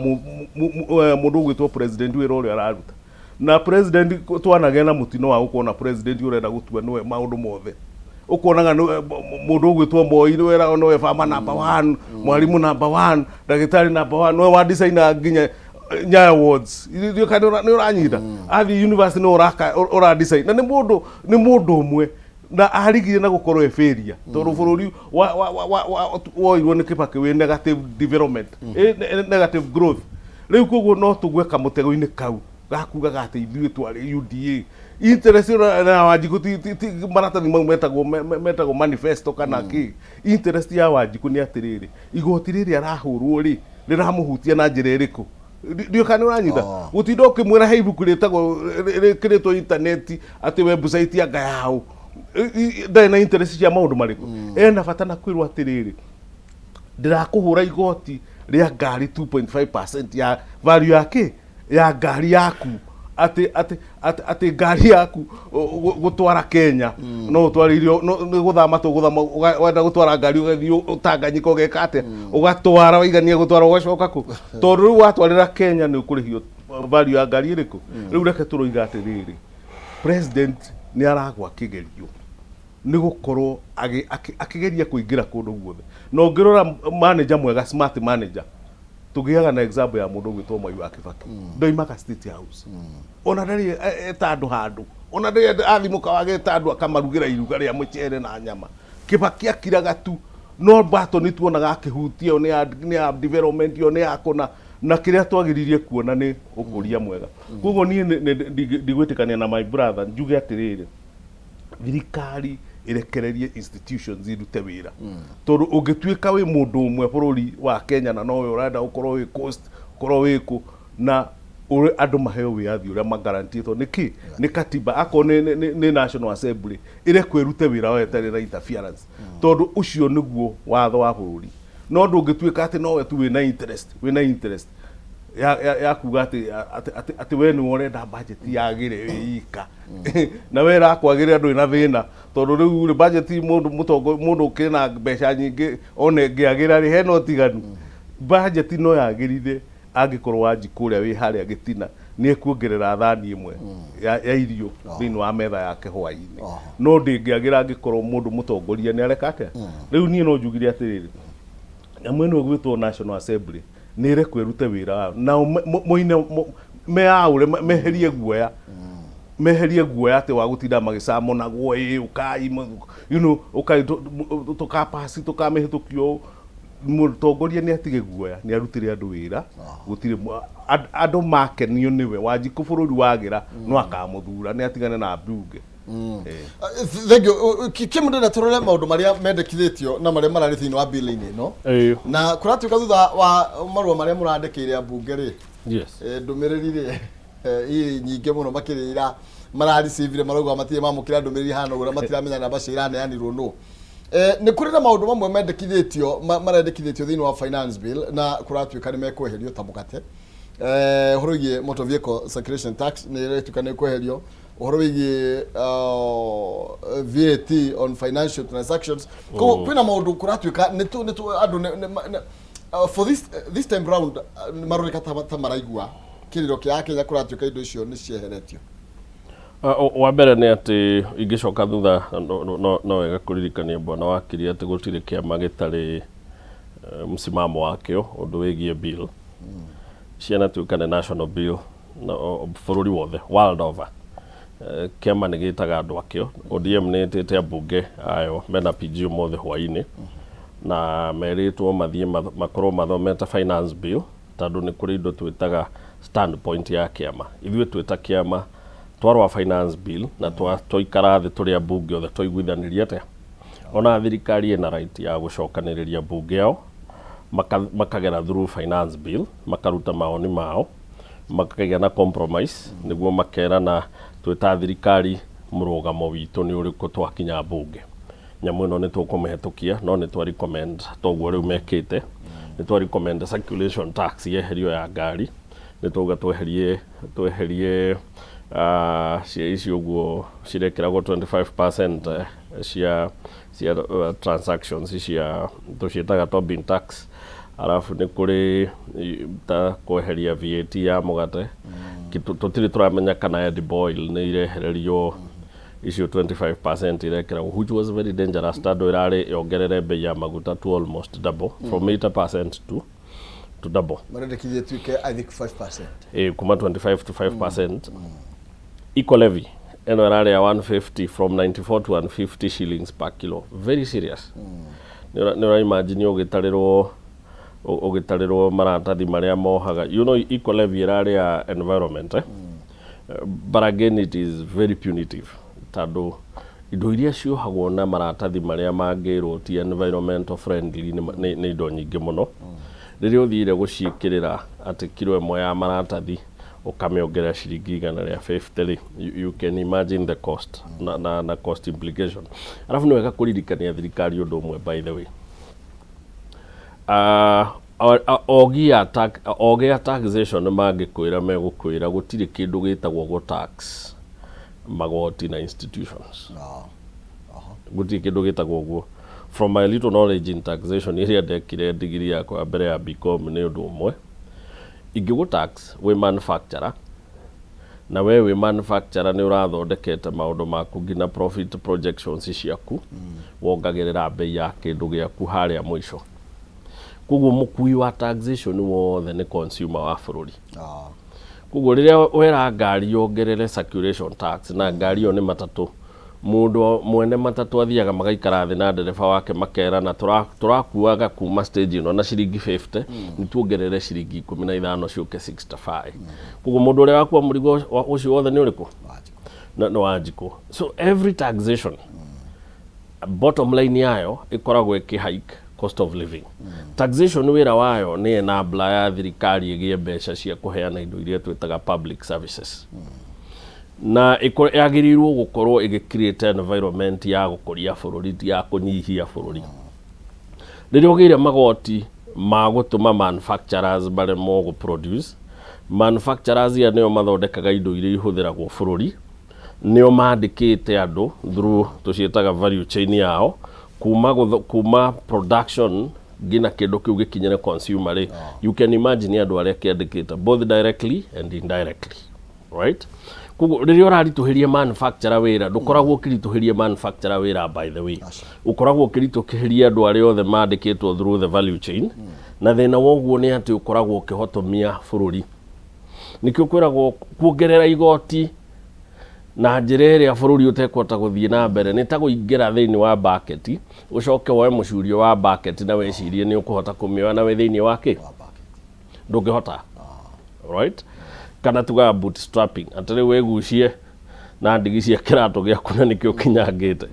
C: mũndũ ũgwĩtwo president wĩra ũrĩa araruta. Na president twanagĩa na mũtino wa gũkorwo na president ũrenda gũtua nĩwe maũndũ mothe. Ũkonaga mũndũ ũgwĩtwo Moi nĩwe ũragwo nĩwe farmer number one, mwarimũ number one, ndagĩtarĩ number one, nĩwe wa designer nginya Nyayo Awards. Ndiũĩ kana nĩ ũranyita. Athiĩ university nĩwe ũraka ũra design. Na nĩ mũndũ nĩ mũndũ ũmwe na arigire na gũkorwo e failure tondũ bũrũri woirwo nĩ Kibaki wĩ negative development, negative growth. Rĩu koguo no tũgwe kamũtego-inĩ kau gakugaga atĩ ithuĩ twarĩ UDA interest ĩyo na Wanjikũ ti maratathi mau metagwo metagwo manifesto kana kĩ. Interest ya Wanjikũ nĩ atĩrĩrĩ, igoti rĩrĩ arahũrwo rĩ rĩramũhutia na njĩra ĩrĩkũ? Ndiũĩ kana nĩ ũranyita. Gũtinda ũkĩmwĩra he ibuku rĩtagwo rĩkĩrĩtwo intaneti atĩ website anga yaũ, ndarĩ na interest cia maũndũ marĩkũ. Ena bata na kwĩrwo atĩrĩrĩ, ndĩrakũhũra igoti rĩa ngari 2.5% ya value ya kĩ ya ngari yaku, atĩ atĩ atĩ atĩ ngari yaku gũtwara Kenya no ũtwarĩirio nĩ gũthama tũgũthama, wenda gũtwara ngari ũgathiĩ Tanganyika ũgeka atĩa, ũgatwara waigania gũtwara ũgacoka kũ, tondũ rĩu watwarĩra Kenya nĩ ũkũrĩhio value ya ngari ĩrĩkũ. Rĩu reke tũroiga atĩrĩrĩ, president nĩ aragwa kĩgerio nĩ gũkorwo akĩgeria kũingĩra kũndũ guothe. Na ũngĩrora manager mwega, smart manager, tũgĩaga na example ya mũndũ ũgwĩtwo Mwai wa Kibaki. Ndoimaga State House, ona ndarĩ eta andũ handũ, ona ndarĩ athiĩ mũkawa ageta andũ akamarugĩra iruga rĩa mũcere na nyama. Kibaki akiraga tu, no button tuonaga akĩhutia ĩyo nĩ ya development, ĩyo nĩ ya kũna, na kĩrĩa twagĩrĩire kuona nĩ ũkũria mwega. Koguo niĩ ndigwĩtĩkania na my brother njuge atĩrĩrĩ, thirikari ĩrekererie institutions irute wĩra, tondũ ũngĩtuĩka wĩ mũndũ ũmwe bũrũri wa Kenya na nowe ũrenda ũkorwo wĩ coast, ũkorwo wĩ kũ, na ũrĩ andũ maheo wĩyathi ũrĩa magarantĩtwo nĩ kĩ nĩ katiba, akorwo nĩ National Assembly ĩrekwo ĩrute wĩra wayo ĩtarĩ na interference, tondũ ũcio nĩguo watho wa bũrũri. No ndũngĩtuĩka atĩ nowe tu wĩna interest ya kuga atĩ we nĩwe ũrenda budget yagĩre wĩ ika, na we ĩrakwagĩrĩra ndũrĩ na thĩna, tondũ rĩu rĩ budget mũndũ mũtongo mũndũ ũkĩrĩ na mbeca nyingĩ ona ĩngĩagĩra rĩ hena ũtiganu. Budget no yagĩrire angĩkorwo Wanjikũ ũrĩa wĩ harĩa gĩtina nĩ ekuongerera thani ĩmwe ya irio thĩinĩ wa metha yake hwaĩ-inĩ, no ndĩngĩagĩra angĩkorwo mũndũ mũtongoria nĩ areka atĩa. Rĩu niĩ no njugire atĩrĩrĩ, nyamũ ĩno ĩgwĩtwo National Assembly nĩ ĩrekwo ĩrute wĩra wayo, nao moine meyaũre, meherie guoya atĩ wa gũtinda magĩcamonagwo, ĩ ũkai ũkai tũkapasi tũkamĩhĩtũkio ũũ. Mũtongoria nĩ atige guoya, nĩ arutĩre andũ wĩra. Gũtirĩ andũ makenio nĩwe Wanjikũ, bũrũri wagĩra no akamũthura, nĩ atigane na mbunge.
B: Thank you. Kim, ndĩrenda tũrore maũndũ marĩa mendekithĩtio na marĩa mararĩ thĩinĩ wa bill-inĩ ĩno. Na kũratuĩka thutha wa marũa marĩa mũrandĩkĩire ambunge rĩ, ndũmĩrĩri rĩ ii nyingĩ mũno makĩria ira mararecivire, marauga matirĩ mamũkĩra ndũmĩrĩri hana ũguo na matiramenya namba cio iraneanirwo nũ. Nĩ kũrĩ na maũndũ mamwe mendekithĩtio marendekithĩtio thĩinĩ wa finance bill na kũratuĩka nĩ mekweherio ta mũgate. Ũhoro wĩgiĩ motor vehicle circulation tax nĩ ĩretuĩka nĩ kweherio, ũhoro wĩgiĩ VAT on financial transactions. Koguo kwĩna maũndũ kũratuĩka nĩ tu andũ for this time round maroneka ta maraigua kĩrĩro kĩa Kenya, kũratuĩka indo icio nĩ cieheretio.
D: Wa mbere nĩ atĩ ingĩcoka thutha no wega kũririkania bwana wakiri atĩ gũtirĩ kĩama gĩtarĩ msimamo wakĩo ũndũ wĩgiĩ bill. Cianatuĩka nĩ national bill na bũrũri wothe, world over. Kĩama nĩ gĩtaga andũ akĩo. ODM nĩ ĩtĩte ambunge ayo mena PG ũmũthĩ hwainĩ na merĩtwo mathiĩ makorwo mathomete finance bill tondũ nĩ kũrĩ indo twĩtaga stand point ya kĩama. Ithuĩ twĩ ta kĩama twarora finance bill na twaikara thĩ tũrĩ ambunge othe twaiguithanĩria atĩa? Ona thirikari ĩna right ya gũcokanĩrĩria mbunge ao makagera through finance bill makaruta mawoni mao makagĩa na compromise nĩguo makerana twĩ ta thirikari mũrũgamo witũ nĩ ũrĩkũ twakinya mbunge. Nyamũ ĩno nĩ tũkũmĩhetũkia no nĩ twa recommend toguo rĩu mekĩte nĩ twa recommend circulation tax yeherio ya ngari nĩ twauga tweherie tweherie cia ici ũguo cirekĩragwo 25% cia cia transactions cia tũciĩtaga Tobin tax arabu nĩ kũrĩ ta kweheria VAT ya mũgate. Tũtirĩ tũramenya kana edible oil nĩ irehererio icio 25% irekĩragwo, which was very dangerous tondũ ĩrarĩ yongerere bei ya maguta to almost double, from 80% to double.
B: Marendekithia ĩtuĩke, I think, 5%.
D: Ĩ kuma 25 to 5%. Eco levy ĩno ĩrarĩ ya 150, from 94 to 150 shillings per kilo, very serious. Nĩ ũra imagine ũgĩtarĩrwo maratathi marĩa mohaga. Eco levy ĩrarĩ ya environment, eh? But again it is very punitive tondũ indo iria ciohagwo na maratathi marĩa mangĩrwo ti environmental friendly nĩ indo nyingĩ mũno. Rĩrĩa ũthire gũciĩkĩrĩra atĩ kiro ĩmwe ya maratathi ũkamĩongerera ciringi 150 rĩ, you can imagine the cost na cost implication. Arabu nĩ wega kũririkania thirikari ũndũ ũmwe, by the way. Ogi a taxation mangĩkwĩra megũkwĩra gũtirĩ kĩndũ gĩtagwo gũ tax magoti na institutions. Gũtirĩ kĩndũ gĩtagwo ũguo. From my little knowledge in taxation ĩrĩa ndekire ndigiri yakwa ya mbere ya BCom, nĩ ũndũ ũmwe ingĩgũ tax wĩ manufacturer na we wĩ manufacturer nĩ ũrathondekete maũndũ maku nginya profit projections ciaku, wongagĩrĩra bei ya kĩndũ gĩaku harĩa mũico. Koguo mũkui wa taxation wothe nĩ consumer wa bũrũri. Koguo rĩrĩa wera ngari yongerere circulation tax na ngari ĩyo nĩ matatũ, mũndũ mwene matatũ athiaga magaikara thĩ na ndereba wake makerana tũrakuaga kuma stage ĩno na ciringi 50, nĩ tuongerere ciringi 15 ciũke 65. Koguo mũndũ ũrĩa wakua mũrigo ũcio wothe nĩ ũrĩkũ? Nĩ Wanjikũ. So every taxation, bottom line yayo ĩkoragwo ĩkĩ hike cost of living. Taxation wĩra wayo nĩ enabler ya thirikari ĩgĩe mbeca cia kũheana indo iria twĩtaga public services na yagĩrĩirwo gũkorwo ĩgĩ create environment ya gũkũria bũrũri, ti ya kũnyihia bũrũri. Rĩrĩa ũgĩire magoti ma gũtũma manufacturers maremwo gũ produce, manufacturers aya nĩo mathondekaga indo iria ihũthĩragwo bũrũri, nĩo mandĩkĩte andũ through tũciĩtaga value chain yao kuma production nginya kĩndũ kĩu gĩkinyĩre consumer rĩ, you can imagine andũ arĩa kĩandĩkĩte both directly and indirectly, right? Koguo rĩrĩa ũraritũhĩria manufacturer wĩra, ndũkoragwo ũkĩritũhĩria manufacturer wĩra, by the way, ũkoragwo ũkĩritũhĩria andũ arĩa othe mandĩkĩtwo through the value chain. Na thĩna wa ũguo nĩ atĩ ũkoragwo ũkĩhotomia bũrũri. Nĩkĩo kwĩragwo kuongerera igoti na njĩra ĩrĩa bũrũri ũtekũhota gũthiĩ na mbere nĩ ta kũingĩra thĩinĩ wa bucket ũcoke woe mũcurio wa bucket na wĩcirie nĩ ũkũhota kũmĩoya na wĩ thĩinĩ wa kĩ ndũngĩhota, right? Kana tugaga bootstrapping, atĩ rĩu wĩgucie na ndigi cia kĩratũ gĩaku na nĩkĩo kinyangĩte.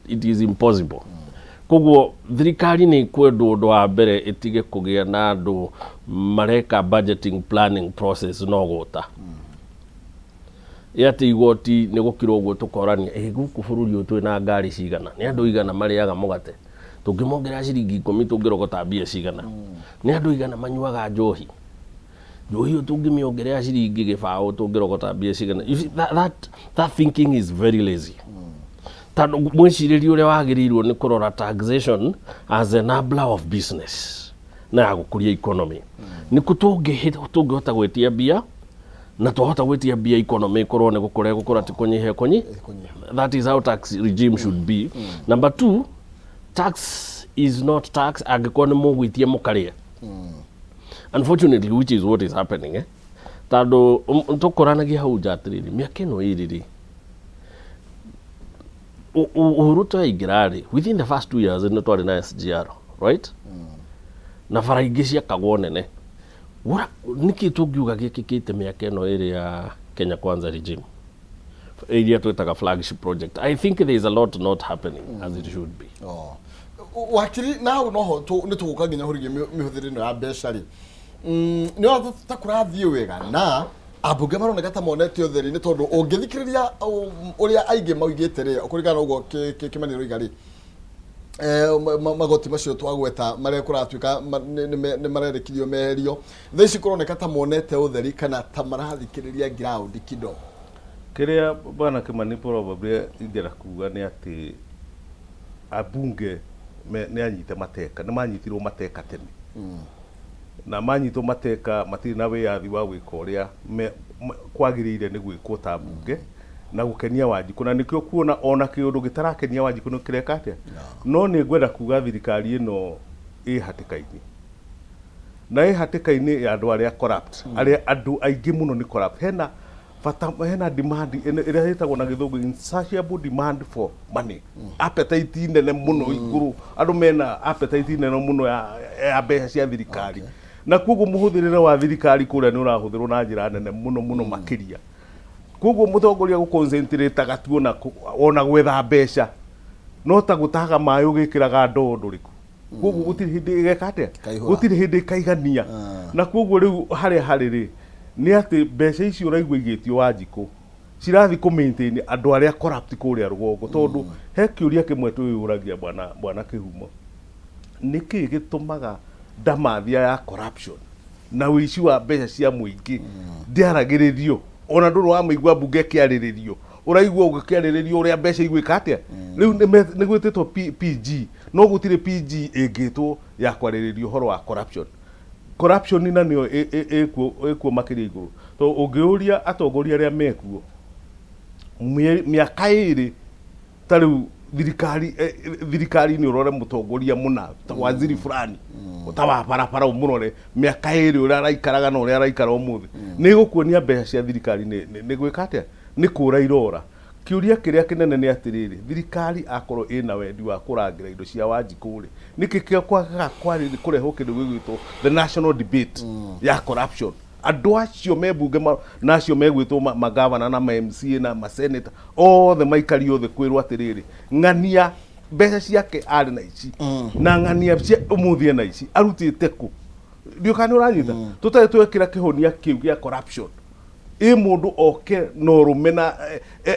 D: It is impossible. Koguo thirikari nĩ ikwendwo ũndũ wa mbere ĩtige kũgĩa na andũ mareka budgeting planning process no gũta ĩ atĩ igoti nĩ gũkira ũguo tũkorania ĩ gũkũ bũrũri ũyũ twĩna ngari cigana, nĩ andũ igana marĩaga mũgate, tũngĩmongerera ciringi 10 tũngĩrogota mbia cigana, nĩ andũ igana manyuaga njohi, njohi ĩyo tũngĩmĩongerera ciringi 0.20 tũngĩrogota mbia cigana. You see, that thinking is very lazy tondũ mwĩcirĩrie ũrĩa wagĩrĩirwo nĩ kũrora taxation as enabler of business na ya gũkũria economy nĩkũ tũngĩhota gwĩtia mbia. Na twahota gwĩtia mbia economy ĩkorwo nĩ gũkũra ĩgũkũra, ti kũnyiha ĩkũnyi.
B: Ĩkũnyiha.
D: That is how tax regime should be. Number two, tax is not tax angĩkorwo nĩ mũgwĩtia mũkarĩa, unfortunately, which is what is happening, eh? Tondũ tũkũranagia hau nja atĩrĩrĩ, mĩaka ĩno ĩrĩ rĩ, Uhuru twaingĩra rĩ, within the first 2 years nĩ twarĩ na SGR, right? Na bara ingĩ ciakagwo nene. Nĩkĩ tũngiuga gĩkĩkĩte mĩaka ĩno ĩrĩ ya Kenya Kwanza regime, iria twĩtaga flagship project? I think there is a lot not happening as it should be.
B: Oh. Wakiri, na hau noho nĩ tũgũka nginya hũrigie mĩhũthĩre ĩno ya mbeca rĩ, nĩ ũrona ta kũrathiĩ wega na ambunge maroneka ta monete ũtheri, nĩ tondũ ũngĩthikĩrĩria ũrĩa aingĩ maugĩte rĩ, kũringana na ũguo Kĩmani aroiga rĩ, magoti macio twagweta marĩa kũratuĩka nĩ marerĩkithio meherio thaa ici, kũroneka ta monete ũtheri kana ta marathikĩrĩria ground kidogo.
C: Kĩrĩa Bwana Kĩmani probably ingĩenda kuga nĩ atĩ ambunge nĩ anyite mateka, nĩ manyitirwo mateka tene, na manyitwo mateka matirĩ na wĩyathi wa gwĩka ũrĩa kwagĩrĩire nĩ gwĩkwo ta mbunge na gũkenia Wanjikũ, na nĩkĩo kuona ona kĩũndũ gĩtarakenia Wanjikũ nĩ kĩreka atĩa. No nĩ ngwenda kuga thirikari ĩno ĩ hatĩka-inĩ, na ĩ hatĩka-inĩ ya andũ arĩa corrupt, arĩa andũ aingĩ mũno nĩ corrupt. Hena bata, hena demand ĩrĩa ĩtagwo na Gĩthũngũ insatiable demand for money, appetite nene mũno igũrũ, andũ mena appetite nene mũno ya mbeca cia thirikari, na koguo mũhũthĩrĩre wa thirikari kũrĩa nĩ ũrahũthĩrwo na njĩra nene mũno mũno makĩria. Koguo mũtongoria gũconcentrataga tu ona gwetha mbeca no ta gũtahaga maĩ ũgĩkĩraga ndoo ndũrĩku, koguo gũtirĩ hĩndĩ ĩgeka atĩa?
B: Ĩkaihũra.
C: Gũtirĩ hĩndĩ ĩkaigania. Na koguo rĩu harĩa harĩ rĩ, nĩ atĩ mbeca icio ũraigua igĩtio Wanjikũ cirathiĩ kũ maintain andũ arĩa corrupt kũrĩa rũgongo, tondũ he kĩũria kĩmwe twĩyũragia, bwana Kĩhumo, nĩkĩ gĩtũmaga ndamathia ya corruption na ũici wa mbeca cia mũingĩ ndĩaragĩrĩrio? Ona ndũrĩ wamĩigua mbunge ĩkĩarĩrĩrio, ũraigua ũgĩkĩarĩrĩrio ũrĩa mbeca igwĩka atĩa. Rĩu nĩ gwĩtĩtwo PG, no gũtirĩ PG ĩngĩtwo ya kwarĩrĩria ũhoro wa corruption. Corruption na nĩyo ĩkuo makĩria igũrũ, tondũ ũngĩũria atongoria arĩa mekuo mĩaka 2 ta rĩu thirikari, thirikari-inĩ, ũrore mũtongoria mũna ta waziri fulani ta wa barabara, ũmũrore mĩaka 2 ũrĩa araikaraga na ũrĩa araikara ũmũthĩ, nĩ gũkuonia mbeca cia thirikari nĩ gwĩka atĩa, nĩ kũra irora. Kĩũria kĩrĩa kĩnene nĩ atĩrĩrĩ, thirikari akorwo ĩna wendi wa kũrangĩra indo cia Wanjikũ rĩ, nĩkĩ kĩa kwagaga kũrehwo kĩndũ gĩgwĩtwo the national debate ya corruption? Andũ acio me mbunge na acio megwĩtwo magavana na ma MCA na maseneta othe maikario thĩ kwĩrwo atĩrĩrĩ, ng'ania mbeca ciake arĩ na ici na ng'ania cia ũmũthĩ ena ici arutĩte kũ. Ndiũ kana nĩ ũranyita? Tũtarĩ twekĩra kĩhonia kĩu gĩa corruption, ĩ mũndũ oke na ũrũme na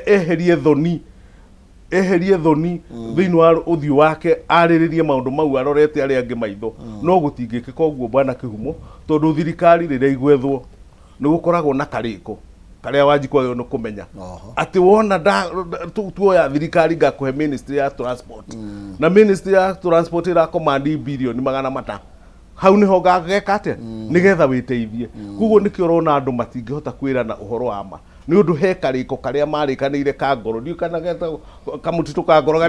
C: eherie thoni, eherie thoni thĩinĩ wa ũthiũ wake, arĩrĩrie maũndũ mau arorete arĩa angĩ maitho. No gũtingĩkĩka ũguo, bwana Kĩhumo, tondũ thirikari rĩrĩa igwethwo nĩ gũkoragwo na karĩko karĩa Wanjikũ agĩrĩirwo nĩ kũmenya atĩ wona tuoya thirikari, ngakũhe ministry ya transport, na ministry ya transport ĩrakomandi bilioni 300, hau niho ngageka atĩa nĩgetha wĩteithie. Koguo nĩkĩo ũrona andũ matingĩhota kwĩrana ũhoro wa ma, nĩ ũndũ he karĩko karĩa marĩkanĩire ka ngoro, ndiũĩ kana getagwo kamũtitũ ka ngoro,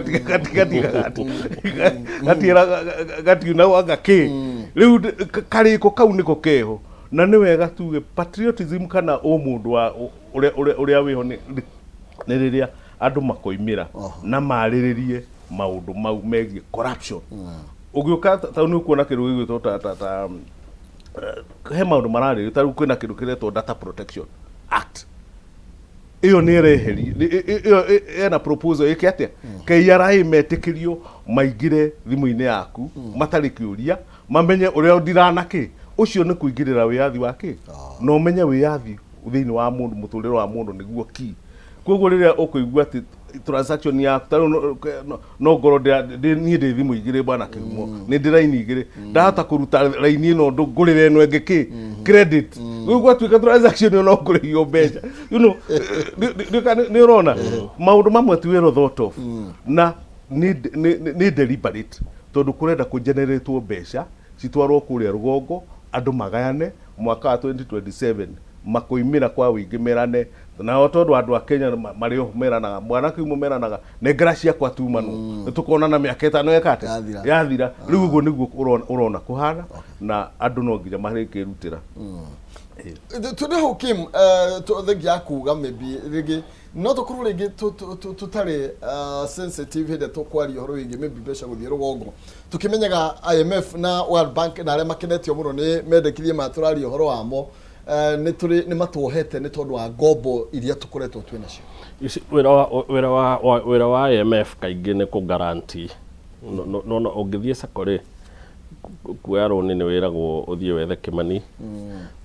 C: gatiunagwo anga kĩ. Rĩu karĩko kau nĩko keho, na nĩ wega tuge patriotism kana ũmũndũ wa ũrĩa wĩho nĩ rĩrĩa andũ makoimĩra na marĩrĩrie maũndũ mau megiĩ corruption. Ũgĩũka ta nĩ ũkuona kĩndũ gĩgwĩtwo ta he maũndũ mararĩrĩrio, ta rĩu kwĩna kĩndũ kĩretwo Data Protection Act. Ĩyo nĩ ĩreheri ĩyo ĩna proposal ĩke atĩa? KRA metĩkĩrio maingĩre thimũ-inĩ yaku matarĩ kĩũria, mamenye ũrĩa ũndira kĩ. Ũcio nĩ kũingĩrĩra wĩyathi wa kĩ, na ũmenye wĩyathi thĩinĩ wa mũndũ, mũtũrĩre wa mũndũ nĩguo key. Koguo rĩrĩa ũkũigua atĩ transaction yaku ta rĩu no ngorwo niĩ ndĩ thimũ igĩrĩ, bwana Kĩhumo, nĩ ndĩ raini igĩrĩ, ndahota kũruta raini ĩno ngũrĩre ĩno ĩngĩ kĩ credit, rĩu gwatuĩka transaction ĩyo no ngũrĩhio mbeca. Nĩ ũrona maũndũ mamwe ti well thought of na nĩ deliberate, tondũ kũrenda kũ generate mbeca citwarwo kũrĩa rũgongo, andũ magayane mwaka wa 2027. Makoimĩra kwa wĩingĩ merane nao tondũ andũ a Kenya marĩ o meranaga mwana kiumo meranaga nengera ciakwa tumanwo nĩ tũkonana mĩaka ĩtano eka atĩa?
B: Yathira.
C: Yathira. Rĩu ũguo nĩguo ũrona kũhana na andũ no nginya marĩkĩrutĩra.
B: Tũrĩ hau Kim, thengia ya kuga maybe rĩngĩ no tũkorwo rĩngĩ tũtarĩ sensitive hĩndĩ ĩrĩa tũkwaria ũhoro wĩgiĩ maybe mbeca gũthiĩ rũgongo, tũkĩmenyaga IMF na World Bank na arĩa makenetio mũno nĩ mendekithia maya tũraria ũhoro wamo, nĩ tũrĩ nĩ matuohete nĩ tondũ wa ngombo iria tũkoretwo twĩ nacio.
D: You see, wĩra wa IMF kaingĩ nĩ kũ guarantee. No ũngĩthiĩ sacco rĩ, kuoya rũni nĩ wĩragwo ũthiĩ wethe Kĩmani,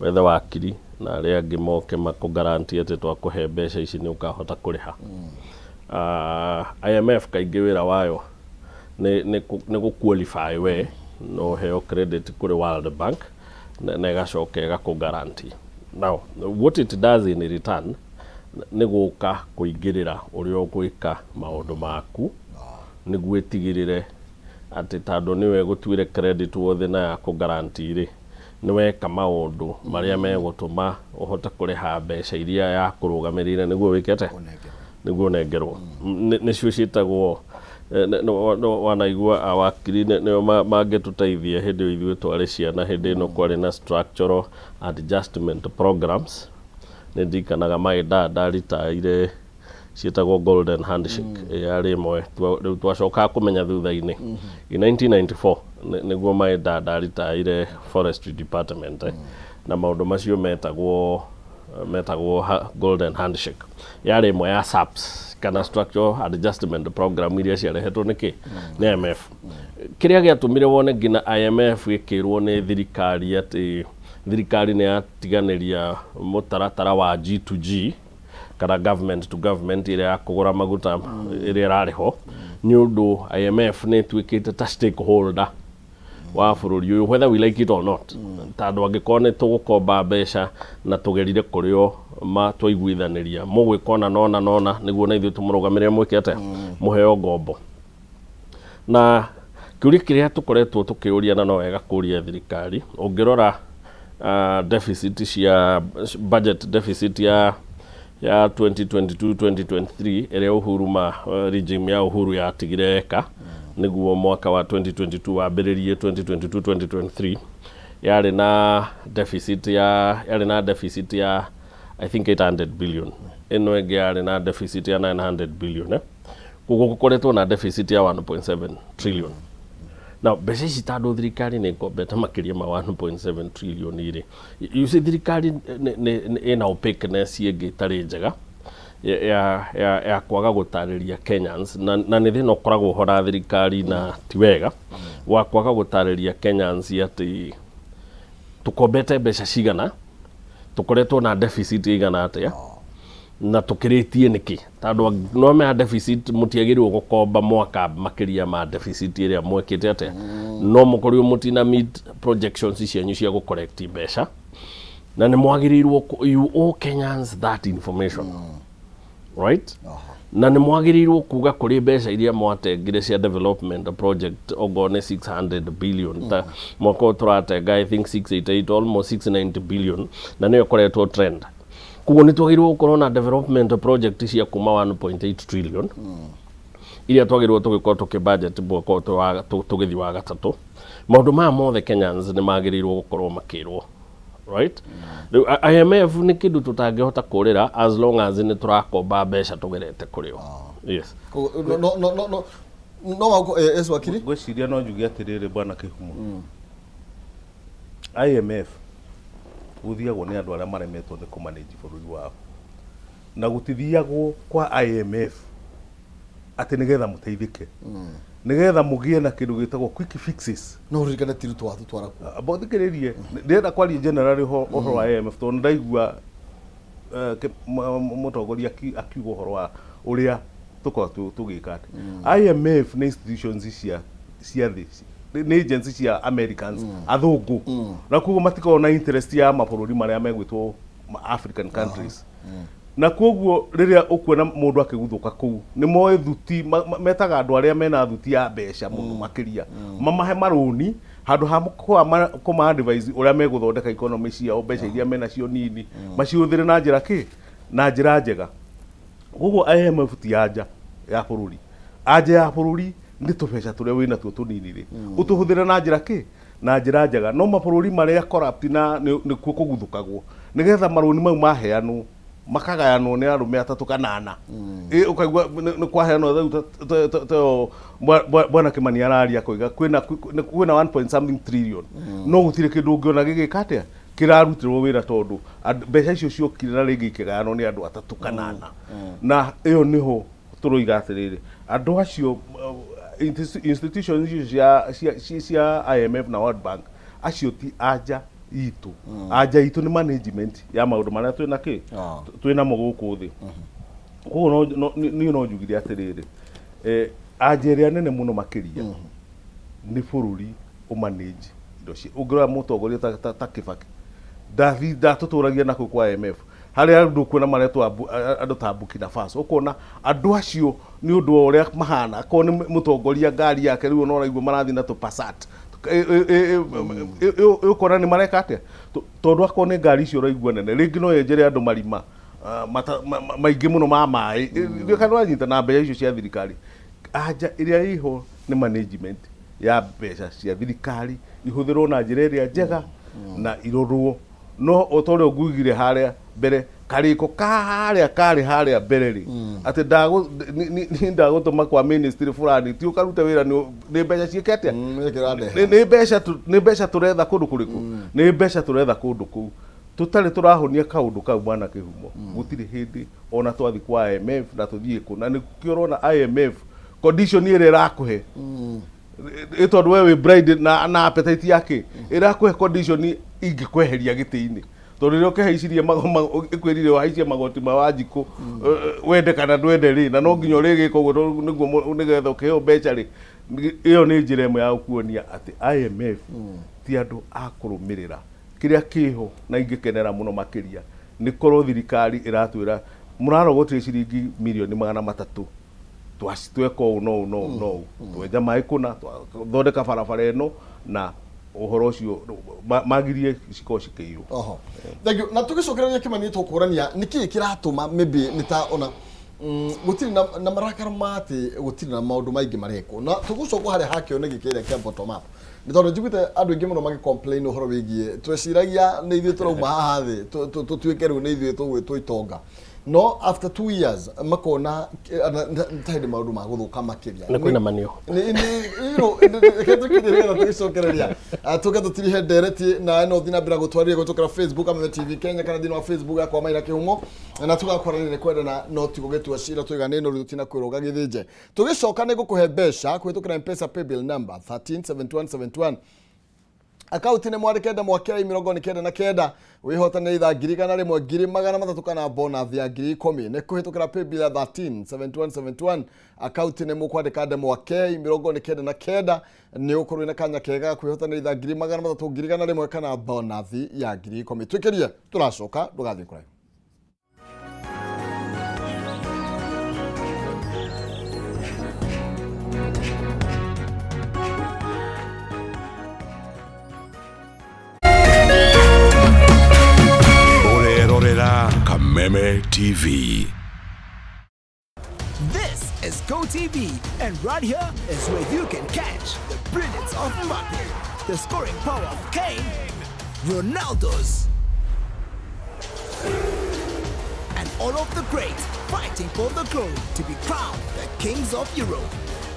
D: wethe wakiri na arĩa angĩ moke makũ guarantee atĩ twakũhe mbeca ici nĩ ũkahota kũrĩha. IMF kaingĩ wĩra wayo nĩ gũ qualify we no ũheo credit kũrĩ World Bank na ĩgacoka ĩgakũ guarantee. Now, what it does in return nĩ gũka kũingĩrĩra ũrĩa ũgwĩka maũndũ maku nĩguo ĩtigĩrĩre atĩ tondũ nĩwe ĩgũtuĩre credit worthy na ya kũ guarantee rĩ, nĩ weka maũndũ marĩa megũtũma ũhote kũrĩha mbeca iria yakũrũgamĩrĩire nĩguo wĩke atĩa, nĩguo ũnengerwo. Nĩcio ciĩtagwo wanaigua awakiri nĩo mangĩtũteithia. Hĩndĩ ĩyo ithuĩ twarĩ ciana, hĩndĩ ĩno kwarĩ na structural adjustment programs. Nĩ ndirikanaga my dad aritaire ciĩtagwo golden handshake, yarĩ ĩmwe. Rĩu twacokaga kũmenya thutha-inĩ in 1994 nĩguo my dad aritaire forestry department, na maũndũ macio metagwo golden handshake, yarĩ ĩmwe ya SAPs kana structural adjustment program iria ciarehetwo nĩkĩ nĩ IMF. Kĩrĩa gĩatũmire wone nginya IMF ĩkĩrwo nĩ thirikari atĩ thirikari nĩ yatiganĩria mũtaratara wa G2G kana government to government ĩrĩa ya kũgũra maguta ĩrĩa ĩrarĩ ho, nĩ ũndũ IMF nĩ ĩtuĩkĩte ta stakeholder wa bũrũri ũyũ, whether we like it or not, tondũ angĩkorwo nĩ tũgũkomba mbeca na tũgerire kũrĩ o ma twaiguithanĩria mũgwĩka ona nona nona nĩguo na ithuĩ tũmũrũgamĩrĩre mwĩke atĩa, mũheo ngombo. Na kĩũria kĩrĩa tũkoretwo tũkĩũria, na no wega kũria thirikari, ũngĩrora deficit cia budget, deficit ya 2022 2023 ĩrĩa Uhuru ma regime ya Uhuru yatigire eka nĩguo mwaka wa 2022 wambĩrĩrie, 2022 2023 yarĩ na deficit ya I think 800 billion. Ĩno ĩngĩ yarĩ na deficit ya 900 billion, eh? Koguo gũkoretwo na deficit ya 1.7 trillion. Now mbeca ici, tondũ thirikari nĩ ĩkombete makĩria ma 1.7 trillion rĩ, you see, thirikari ĩna opaqueness ĩngĩ ĩtarĩ njega ya kwaga gũtarĩria Kenyans, na nĩ thĩna ũkoragwo ho na thirikari na ti wega wa kwaga gũtarĩria Kenyans atĩ tũkombete mbeca cigana, tũkoretwo na deficit ĩigana atĩa na tũkĩrĩtie nĩkĩ, tondũ no mea deficit mũtiagĩrĩirwo gũkomba mwaka makĩria ma deficit ĩrĩa mwekĩte atĩa, no mũkorirwo mũtina meet projections cianyu cia gũ collect mbeca, na nĩ mwagĩrĩirwo you owe Kenyans that information, right? Na nĩ mwagĩrĩirwo kuga kũrĩ mbeca iria mwatengire cia development project, okorwo nĩ 600 billion, ta mwaka ũyũ tũratenga I think 688, almost 690 billion, na nĩyo ĩkoretwo trend. Koguo nĩ twagĩrĩirwo gũkorwo na development project cia kuma 1.8 trillion iria twagĩrĩirwo tũgĩkorwo tũkĩ budget mwaka ũyũ tũgĩthiĩ wa gatatũ. Maũndũ maya mothe Kenyans nĩ magĩrĩirwo gũkorwo makĩrwo, right? Rĩu IMF nĩ kĩndũ tũtangĩhota kũrĩra as long as nĩ tũrakomba mbeca tũgerete kũrĩ o, yes.
B: Koguo, no no no wakiri.
C: Ngwĩciria no njuge atĩrĩrĩ, bwana Kĩhumo, IMF gũthiagwo nĩ andũ arĩa maremetwo nĩ kũmanage bũrũri wao, na gũtithiagwo kwa IMF atĩ nĩgetha mũteithĩke, nĩgetha mũgĩe na kĩndũ gĩtagwo quick fixes.
B: No ũririkane ti Ruto watũtwara kuo.
C: Amba ũthikĩrĩrie, ndĩrenda kwaria generally ũhoro wa IMF tondũ nĩndaigua mũtongoria akiuga ũhoro wa ũrĩa tũkoragwo tũgĩka atĩ IMF nĩ institutions cia thĩ, nĩ agency cia Americans, athũngũ, na koguo matikoragwo na interest ya mabũrũri marĩa megwĩtwo African countries. Na koguo rĩrĩa ũkuona mũndũ akĩguthũka kũu, nĩ moĩ thuti metaga andũ arĩa mena thuti ya mbeca mũno makĩria, mamahe marũni. Handũ ha kũma advise ũrĩa megũthondeka economy ciao, mbeca iria menacio nini macihũthĩre na njĩra kĩ, na njĩra njega. Koguo IMF ti anja ya bũrũri. Anja ya bũrũri nĩ tũbeca tũrĩa wĩnatuo tũnini rĩ, ũtũhũthĩre na njĩra kĩ, na njĩra njega. No mabũrũri marĩa corrupt na nĩkuo kũguthũkagwo nĩgetha marũni mau maheanwo makagayanwo nĩ arũme atatũ kana ana. Ĩ, ũkaigua nĩ kwaheanwo rĩu ta bwana Kĩmani araria akoiga kwĩna 1 point something trillion, no gũtirĩ kĩndũ ũngĩona gĩgĩka atĩa kĩrarutirwo wĩra, tondũ mbeca icio ciokire na rĩngĩ ikĩgayanwo nĩ andũ atatũ kana ana. Na ĩyo nĩho tũroiga atĩrĩrĩ, andũ acio, institutions icio cia IMF na World Bank, acio ti anja itũ. Anja itũ nĩ management ya maũndũ marĩa twĩna kĩ, twĩnamo gũkũ thĩ. Koguo niĩ no njugire atĩrĩrĩ, anja ĩrĩa nene mũno makĩria nĩ bũrũri ũmanage indo cia. Ũngĩrora mũtongoria ta Kibaki, ndatũtũragia nakũu kwa IMF, harĩa andũ kuona maretwo andũ ta Burkina Faso, ũkona andũ acio nĩ ũndũ wa ũrĩa mahana, akorwo nĩ mũtongoria ngari yake rĩu ona ũraigua marathiĩ na tũ Passat, ũkona nĩ mareka atĩa, tondũ akorwo nĩ ngari icio ũraigua nene, rĩngĩ no yenjere andũ marima maingĩ mũno ma maĩ. Ndiũĩ kana ũranyita, na mbeca icio cia thirikari. Anja ĩrĩa ĩho nĩ management ya mbeca cia thirikari ihũthĩrwo na njĩra ĩrĩa njega na irorwo. No o ta ũrĩa nguigire harĩa mbere, karĩko karĩa karĩ harĩa mbere rĩ, atĩ niĩ ndagũtũma kwa ministry fulani, ti ũkarute wĩra, nĩ mbeca ciĩke atĩa?
B: Nĩ kĩrandehe.
C: Nĩ mbeca tũretha kũndũ kũrĩkũ? Nĩ mbeca tũretha kũndũ kũu tũtarĩ tũrahonia kaũndũ kau, bwana Kĩhumo. Gũtirĩ hĩndĩ ona twathi kwa IMF na tũthiĩ kũ, na nĩkĩo ũrona IMF condition ĩrĩa ĩrakũhe ĩ, tondũ we wĩ blind na appetite yake, ĩrakũhe condition ingĩkweheria gĩtĩ-inĩ, tondũ rĩrĩa ũkĩhaicirie ĩkwĩrire ũhaicie magoti ma Wanjikũ, wende kana ndwende rĩ, na no nginya ũrĩgĩka ũguo tondũ nĩguo nĩgetha ũkĩheo mbeca rĩ. Ĩyo nĩ njĩra ĩmwe ya gũkuonia atĩ IMF ti andũ a kũrũmĩrĩra kĩrĩa kĩho. Na ingĩkenera mũno makĩria nĩ korwo thirikari ĩratwĩra mũrarogotire ciringi mirioni 300, tweka ũũ no ũũ no ũũ no ũũ, twenja maĩ kũna, twathondeka barabara ĩno, na ũhoro ũcio magirie cikorwo cikĩiywo.
B: Oho, thank you. Na tũgĩcokereria Kĩmani, tũkũrania nĩkĩĩ kĩratũma maybe nĩ ta ona gũtirĩ na marakara ma atĩ gũtirĩ na maũndũ maingĩ marekwo, na tũgũcoka harĩa ha kĩoneki kĩrĩa kĩa bottom up, nĩ tondũ njiguĩte andũ aingĩ mũno magĩ complain ũhoro wĩgiĩ tweciragia nĩ ithuĩ tũrauma haha thĩ tũtuĩke rĩu nĩ ithuĩ tũgwĩtwo itonga, no after 2 years makona ta hĩndĩ maũndũ ma gũthũka makĩria.
D: Nĩ kũinamanio.
B: Reke tũkinyĩrie tũgĩcokereria, tũke tũtirihe ndereti na no thiĩ na mbere gũtwarĩria gũtũkĩra Facebook Kameme TV Kenya kana thĩinĩ wa Facebook yakwa Maina Kĩhumo, na tũgakwaranĩria kwendana no ti gũgĩtua cira tũiga nĩ nũru tũtina kwĩrwo gĩthĩnje. Tũgĩcoka nĩ ngũkũhe mbeca kũhĩtũkĩra M-Pesa paybill number 137171, akaunti nĩ mwandĩke ndemwa K 99, wĩhotanĩre ithaa 100,000, 300,000 kana bonus ya 10,000. Nĩ kũhĩtũkĩra paybill ya 137171, akaunti nĩ mũkwandĩka ndemwa K 99, nĩ ũkorwo na kanya kega ga kwĩhotanĩra ithaa 300,000, 100,000 kana bonus ya 10,000. Twĩkĩrie, tũracoka, ndũgathiĩ kũraihu.
E: Ũrerorera Kameme TV.
F: This is GoTV, and right here is where you can catch the brilliance of Mbappe, the scoring power of Kane, Ronaldo's, and all of the greats fighting for the glory to be crowned the kings of Europe.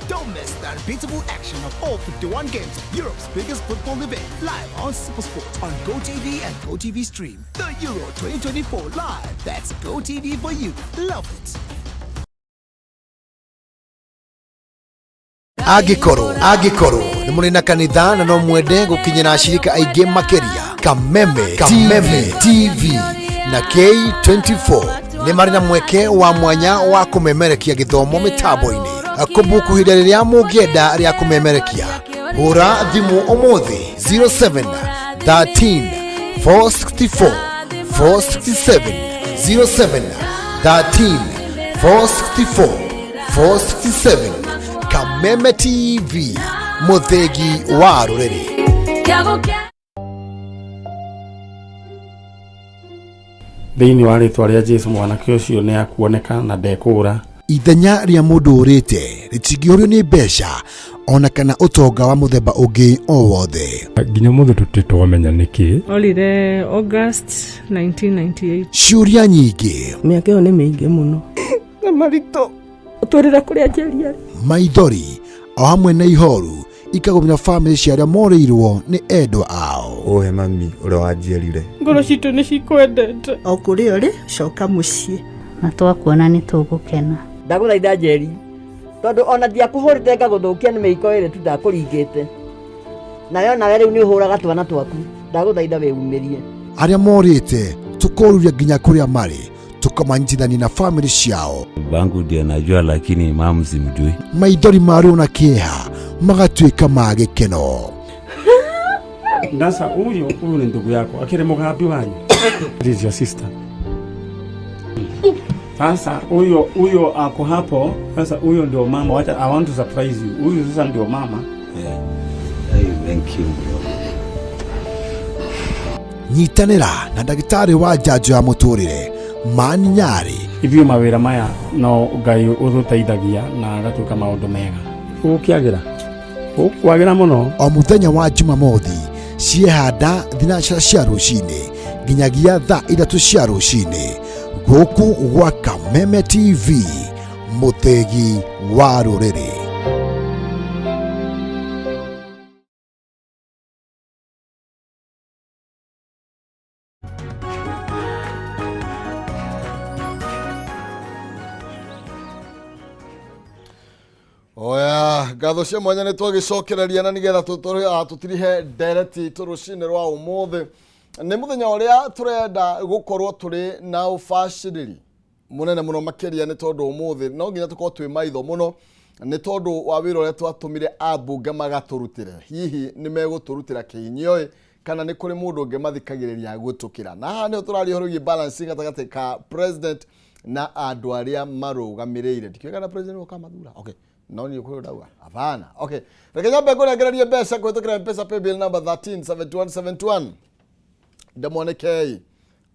F: Don't miss the unbeatable action of all 51 games of Europe's biggest football event live on Supersport on GoTV and GoTV Stream. The Euro 2024 live. That's GoTV for you. Love it.
G: Angĩkorwo nĩ mũrĩ na kanitha na no mwende gũkinyĩra ashirika aingĩ makĩria, Kameme TV na K24 nĩ marĩ na mweke wa mwanya wa kũmemerekia gĩthomo mĩtambo-inĩ. Kũbuku ihinda rĩrĩa mũngĩenda rĩa kũmemerekia, hũra thimũ ũmũthĩ 07 13 464 467, 07 13 464 467. Kameme TV, mũthĩgi wa rũrĩrĩ.
H: Kĩago kĩa
I: Thĩinĩ wa rĩtwa rĩa Jesu mwanake ũcio nĩ akuoneka na ndekũũra.
G: Ithenya rĩa mũndũ ũrĩte rĩtingĩũrio nĩ mbeca ona kana ũtonga wa mũthemba ũngĩ o wothe.
J: Nginya ũmũthĩ tũtirĩ twamenya nĩkĩ.
K: Orire August 1998.
G: Ciũria nyingĩ.
L: Mĩaka ĩyo nĩ mĩingĩ mũno.
M: Na maritũ ũtwĩrĩre kũrĩa Njeri arĩ.
G: Maithori o hamwe na ihoru ikagũmĩra bamĩrĩ cia arĩa morĩirwo nĩ endwa ao.
N: Ũhe mami ũrĩa wanjiarire.
M: Ngoro citũ nĩ cikwendete.
L: O kũrĩa ũrĩ, coka mũciĩ.
O: Na twakuona nĩ tũgũkena.
P: Ndagũthaitha Njeri, tondũ ona ndiakũhũrĩte ngagũthũkia nĩ mĩiko ĩrĩ tu ndakũringĩte. Nawe onawe rĩu nĩ ũhũraga twana twaku. Ndagũthaitha wĩumĩrie.
G: Arĩa morĩte tũkoruria nginya kũrĩa marĩ tũkamanyitithania na bamĩrĩ ciao.
Q: Babangu ndiye najua, lakini mamu simjui.
G: Maithori ma ruo na kĩeha magatuĩka ma gĩkeno.
I: Sasa huyu huyu ni ndugu yako akiri mugambi wanyu. This is your sister. Sasa huyo huyo ako hapo. Sasa huyo ndio mama. Wacha, I want to surprise you. Huyu sasa ndio mama.
Q: Yeah. Hey, thank you bro.
G: Nyitanĩra na ndagĩtarĩ wa njanjo ya mũtũrĩre Mani Nyarĩ.
I: Ithuĩ mawĩra maya no Ngai ũtũteithagia na agatuĩka maũndũ mega. Gũkĩagĩra gũkwagĩra mũno.
G: O mũthenya wa Jumamothi ciehanda thinacara cia rũcinĩ nginyagia thaa ithatũ cia rũcinĩ gũkũ gwa Kameme TV mũthĩgi wa rũrĩrĩ.
B: Oya, ngatho cia mwanya nĩ twagĩcokereria na nĩgetha tũtirihe ndereti itũ rũcinĩ rwa ũmũthĩ. Nĩ mũthenya ũrĩa tũrenda gũkorwo tũrĩ na ũbacĩrĩri mũnene mũno makĩria nĩ tondũ ũmũthĩ no nginya tũkorwo twĩ maitho mũno nĩ tondũ wa wĩra ũrĩa twatũmire ambunge magatũrutĩre. Hihi nĩ megũtũrutĩra kĩhinyio ĩ kana nĩ kũrĩ mũndũ ũngĩ mathikagĩrĩria gũtũkĩra. Na haha nĩho tũraria ũhoro wĩgiĩ balance gatagatĩ ka president na andũ arĩa marũgamĩrĩire. Ndikĩũĩ kana president nĩwe ũkamathura. Okay. No ni ũkũrĩ ndauga. Hapana. Okay. Reke nyambe ngũnengererie mbeca kũhĩtũkĩra M-Pesa paybill number 137171. Ndemwa K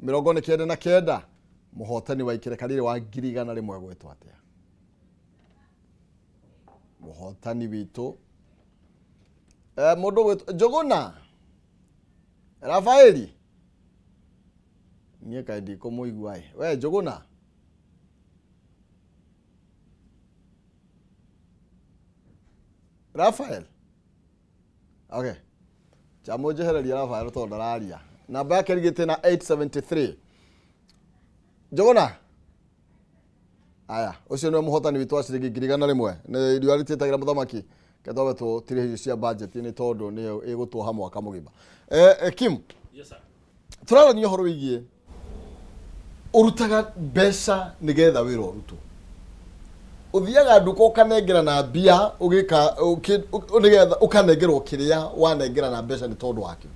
B: 99 mũhotani wa ikereka rĩrĩ wa 100,000 gwĩtwo atĩa? Mũhotani witũ mũndũ gwĩtwo Njũgũna Rafaeli. Niĩ kaĩ ndikũmũigua ĩ. We Njũgũna. Rafael. Okay. Chamũnjehereria Rafael tondũ ndararia. Namba yake ĩrigĩte na 873. Njũgũna. Aya, ũcio nĩwe mũhotani witũ wa ciringi 100,000. Nĩ irio arĩtĩtagĩra mũthamaki. Ketwabe tũtirĩhe irio cia budget nĩ tondũ nĩyo ĩgũtwoha mwaka mũgima. Kim.
D: Yes sir.
B: Tũrarania ũhoro wĩgiĩ ũrutaga mbeca nĩgetha wĩra ũrutwo. Ũthiaga nduka ũkanengera na mbia ũgĩka nĩgetha ũkanengerwo kĩrĩa wanengera na mbeca nĩ tondũ wakĩo.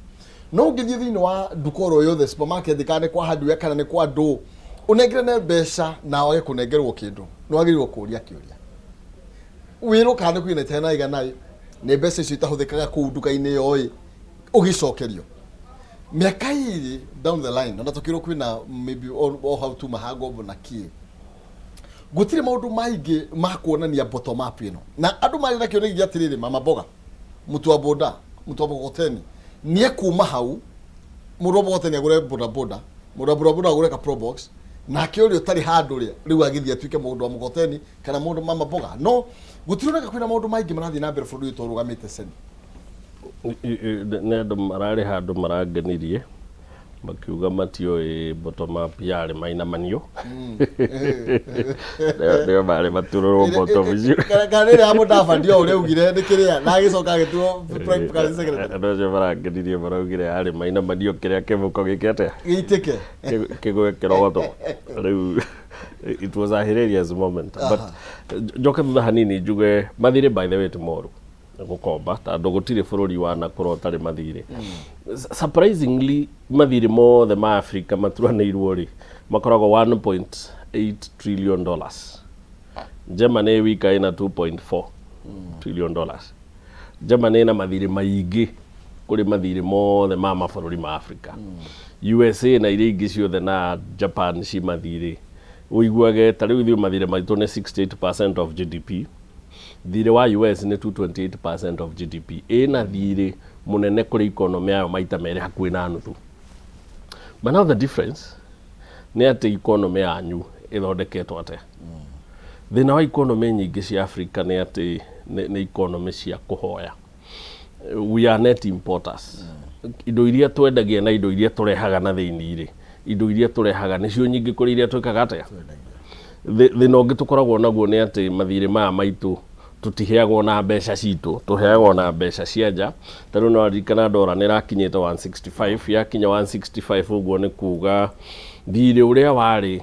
B: No ũngĩthiĩ thĩinĩ wa nduka oro yothe supermarket kana nĩ kwa hardware kana nĩ kwa ndũ ũnengerane mbeca na wage kũnengerwo kĩndũ nĩ wagĩrĩirwo kũria kĩũria. Wĩrwo kana nĩ kwĩna itana igana ĩ nĩ mbeca icio itahũthĩkaga kũu nduka-inĩ ĩyo ĩ ũgĩcokerio. Mĩaka ĩrĩ down the line ona tũkĩrwo kwĩna maybe o hau tuma ha ngombo na kĩ gũtirĩ maũndũ maingĩ ma kuonania bottom up ĩno na andũ marĩ na kĩoneki gĩa atĩrĩrĩ mama mboga mũtu wa boda mũtu wa mkokoteni nĩ ekuma hau mũndũ wa mkokoteni agũre boda boda mũndũ wa boda boda agũre ka probox nake ũrĩa ũtarĩ handũ rĩ rĩu agĩthiĩ atuĩke mũndũ wa mkokoteni kana mũndũ mama mboga no gũtironeka kwĩna maũndũ maingĩ marathiĩ na mbere bũrũri ũyũ tũrũgamĩte ceni.
D: Nĩ andũ mararĩ handũ marangenirie makiuga matiũĩ bottom up yarĩ mainamanio. Nĩo marĩ maturũrwo bottom icio.
B: Kana rĩrĩa ya Mũdavadi o ũrĩa augire nĩ kĩrĩa na agĩcoka agĩtuo prime cabinet secretary.
D: Andũ acio marangenirie maraugire yarĩ mainamanio kĩrĩa kĩmũko gĩke atĩa?
B: Gĩitĩke.
D: Kĩgwe kĩrogoto. Rĩu it was a hilarious moment. But njoke thutha hanini njuge mathirĩ by the way ti moru gũkomba tondũ gũtirĩ bũrũri wanakũra ũtarĩ mathirĩ. Surprisingly mathirĩ mothe ma Africa maturanĩirwo rĩ makoragwo 1.8 trillion dollars. Germany wika ĩna 2.4 trillion dollars. Germany ĩna mathirĩ maingĩ kũrĩ mathirĩ mothe ma mabũrũri ma Africa. USA na iria ingĩ ciothe na Japan ci mathirĩ. Ũiguage ta rĩu ithuĩ mathirĩ maitũ nĩ 68% of GDP. Thirĩ wa US nĩ 228% of GDP. Ĩna thirĩ mũnene kũrĩ economy yayo maita merĩ hakuhĩ na nuthu. But now the difference nĩ atĩ economy yanyu ĩthondeketwo atĩa. Thĩna wa economy nyingĩ cia Africa nĩ atĩ nĩ economy cia kũhoya. We are net importers. Indo iria twendagia na indo iria tũrehaga na thĩinĩ rĩ, indo iria tũrehaga nĩcio nyingĩ kũrĩ iria twĩkaga atĩa? Thĩna ũngĩ tũkoragwo naguo nĩ atĩ mathirĩ maya maitũ tũtiheagwo na mbeca citũ, tũheagwo na mbeca cia nja. Ta rĩu no ririkana ndora nĩ ĩrakinyĩte 165, yakinya 165 ũguo nĩ kuga thirĩ ũrĩa warĩ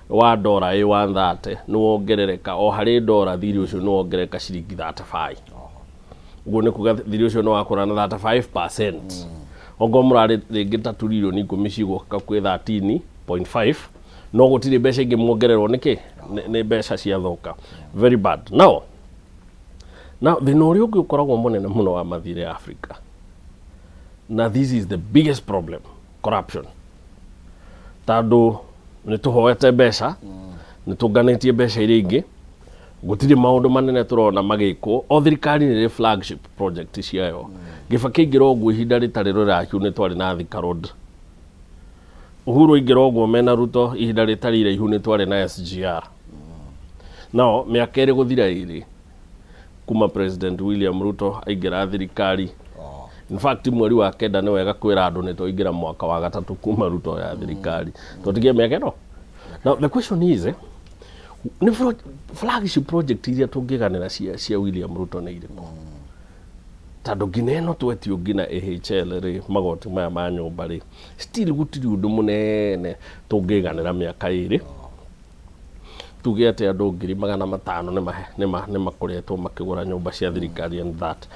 D: wa ndora ĩ 130 nĩ wongerereka, o harĩ ndora thirĩ ũcio nĩ wongerereka ciringi 35. Ũguo nĩ kuga thirĩ ũcio nĩ wakũra na 35%. Okorwo mũrarĩ rĩngĩ ta turirioni ikũmi cigũka kwĩ 13.5, no gũtirĩ mbeca ingĩ muongererwo nĩkĩ? Nĩ mbeca ciathũka. Very bad. Now, now thĩna ũrĩa ũngĩ ũkoragwo mũnene mũno wa mathirĩ Africa, na this is the biggest problem, corruption. Tondũ nĩ tũhoete mbeca, nĩ tũnganĩtie mbeca iria ingĩ, gũtirĩ maũndũ manene tũrona magĩkwo. O thirikari nĩ ĩrĩ flagship project ciayo. Kibaki aingĩra ũguo ihinda rĩtarĩ rũraihu nĩ twarĩ na Thika Road. Uhuru aingĩra ũguo mena Ruto ihinda rĩtarĩ iraihu nĩ twarĩ na SGR. Nao mĩaka ĩrĩ gũthira ĩrĩ kuma President William Ruto aingĩra thirikari. In fact mweri wa kenda nĩ wega kwĩra andũ nĩ twaingĩra mwaka wa gatatũ kuma Ruto ya thirikari. Twatigia mĩaka ĩno. Now the question is, nĩ flagship project iria tũngĩganĩra cia William Ruto nĩ irĩkũ? Tondũ nginya ĩno twetio nginya AHL rĩ, magoti maya ma nyũmba rĩ, still gũtirĩ ũndũ mũnene tũngĩganĩra mĩaka ĩrĩ. Tuge atĩ andũ 500,000 nĩ makoretwo makĩgũra nyũmba cia thirikari and that.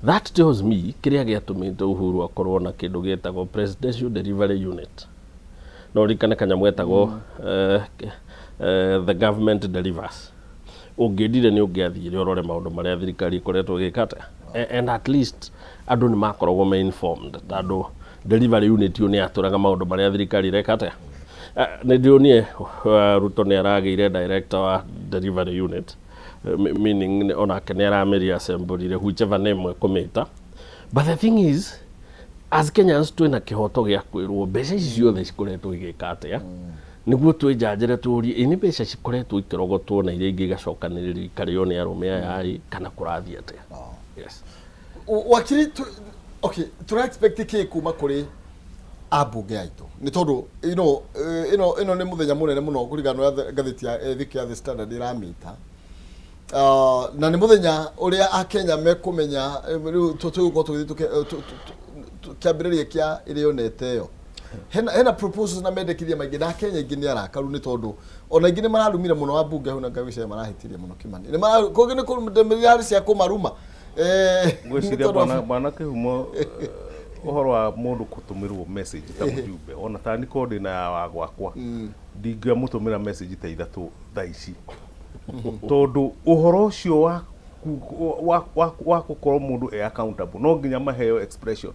D: That tells me kĩrĩa gĩatũmĩte Uhuru akorwo na kĩndũ gĩtagwo Presidential Delivery Unit. No ũririkane kanyamũ getagwo The Government Delivers. Ũngĩendire nĩ ũngĩathire ũrore maũndũ marĩa thirikari ĩkoretwo ĩgĩka atĩa. And at least andũ nĩ makoragwo me informed tondũ delivery unit ĩyo nĩ yatũraga maũndũ marĩa thirikari ĩreka atĩa. Nĩ ndĩronire Ruto nĩ aragĩire director wa delivery unit, meaning onake nĩ aramĩria assemble whichever name ekũmĩta. But the thing is, as Kenyans twĩna kĩhoto gĩa kwĩrwo mbeca ici ciothe cikoretwo igĩka atĩa, nĩguo twĩnjanjĩre tũrie ĩ nĩ mbeca cikoretwo ikĩrogotwo na iria ingĩ igacokanĩrĩrio ikarĩo nĩ arũme aya ĩ, kana kũrathiĩ atĩa. Yes.
B: Wakiri, okay, tũra expect kĩ kuma kũrĩ ambunge aitũ? Nĩ tondũ you know, ĩno nĩ mũthenya mũnene mũno kũringana na ũrĩa ngathĩti ya Thika ya The Standard ĩramĩta. Na nĩ mũthenya ũrĩa Akenya mekũmenya rĩu tũgũkorwo tũgĩthiĩ kĩambĩrĩria kĩa ĩrĩa yonete ĩyo. Hena proposals na mendekithia maingĩ, na Akenya aingĩ nĩ arakaru nĩ tondũ ona aingĩ nĩ mararumire mũno ambunge hau na ngagwĩciria marahĩtirie mũno Kimani. Nĩ kũngĩ nĩ kũrumĩrĩra cia kũmaruma. Nĩ
C: Ngwĩciria
B: tondũ
C: bwana Kĩhumo, ũhoro wa mũndũ gũtũmĩrwo message ta mũjumbe, ona ta niĩ korwo ndĩna ya wa gwakwa, ndingĩamũtũmĩra message ta ithatũ thaa ici, tondũ ũhoro ũcio wa gũkorwo mũndũ e accountable no nginya maheo expression,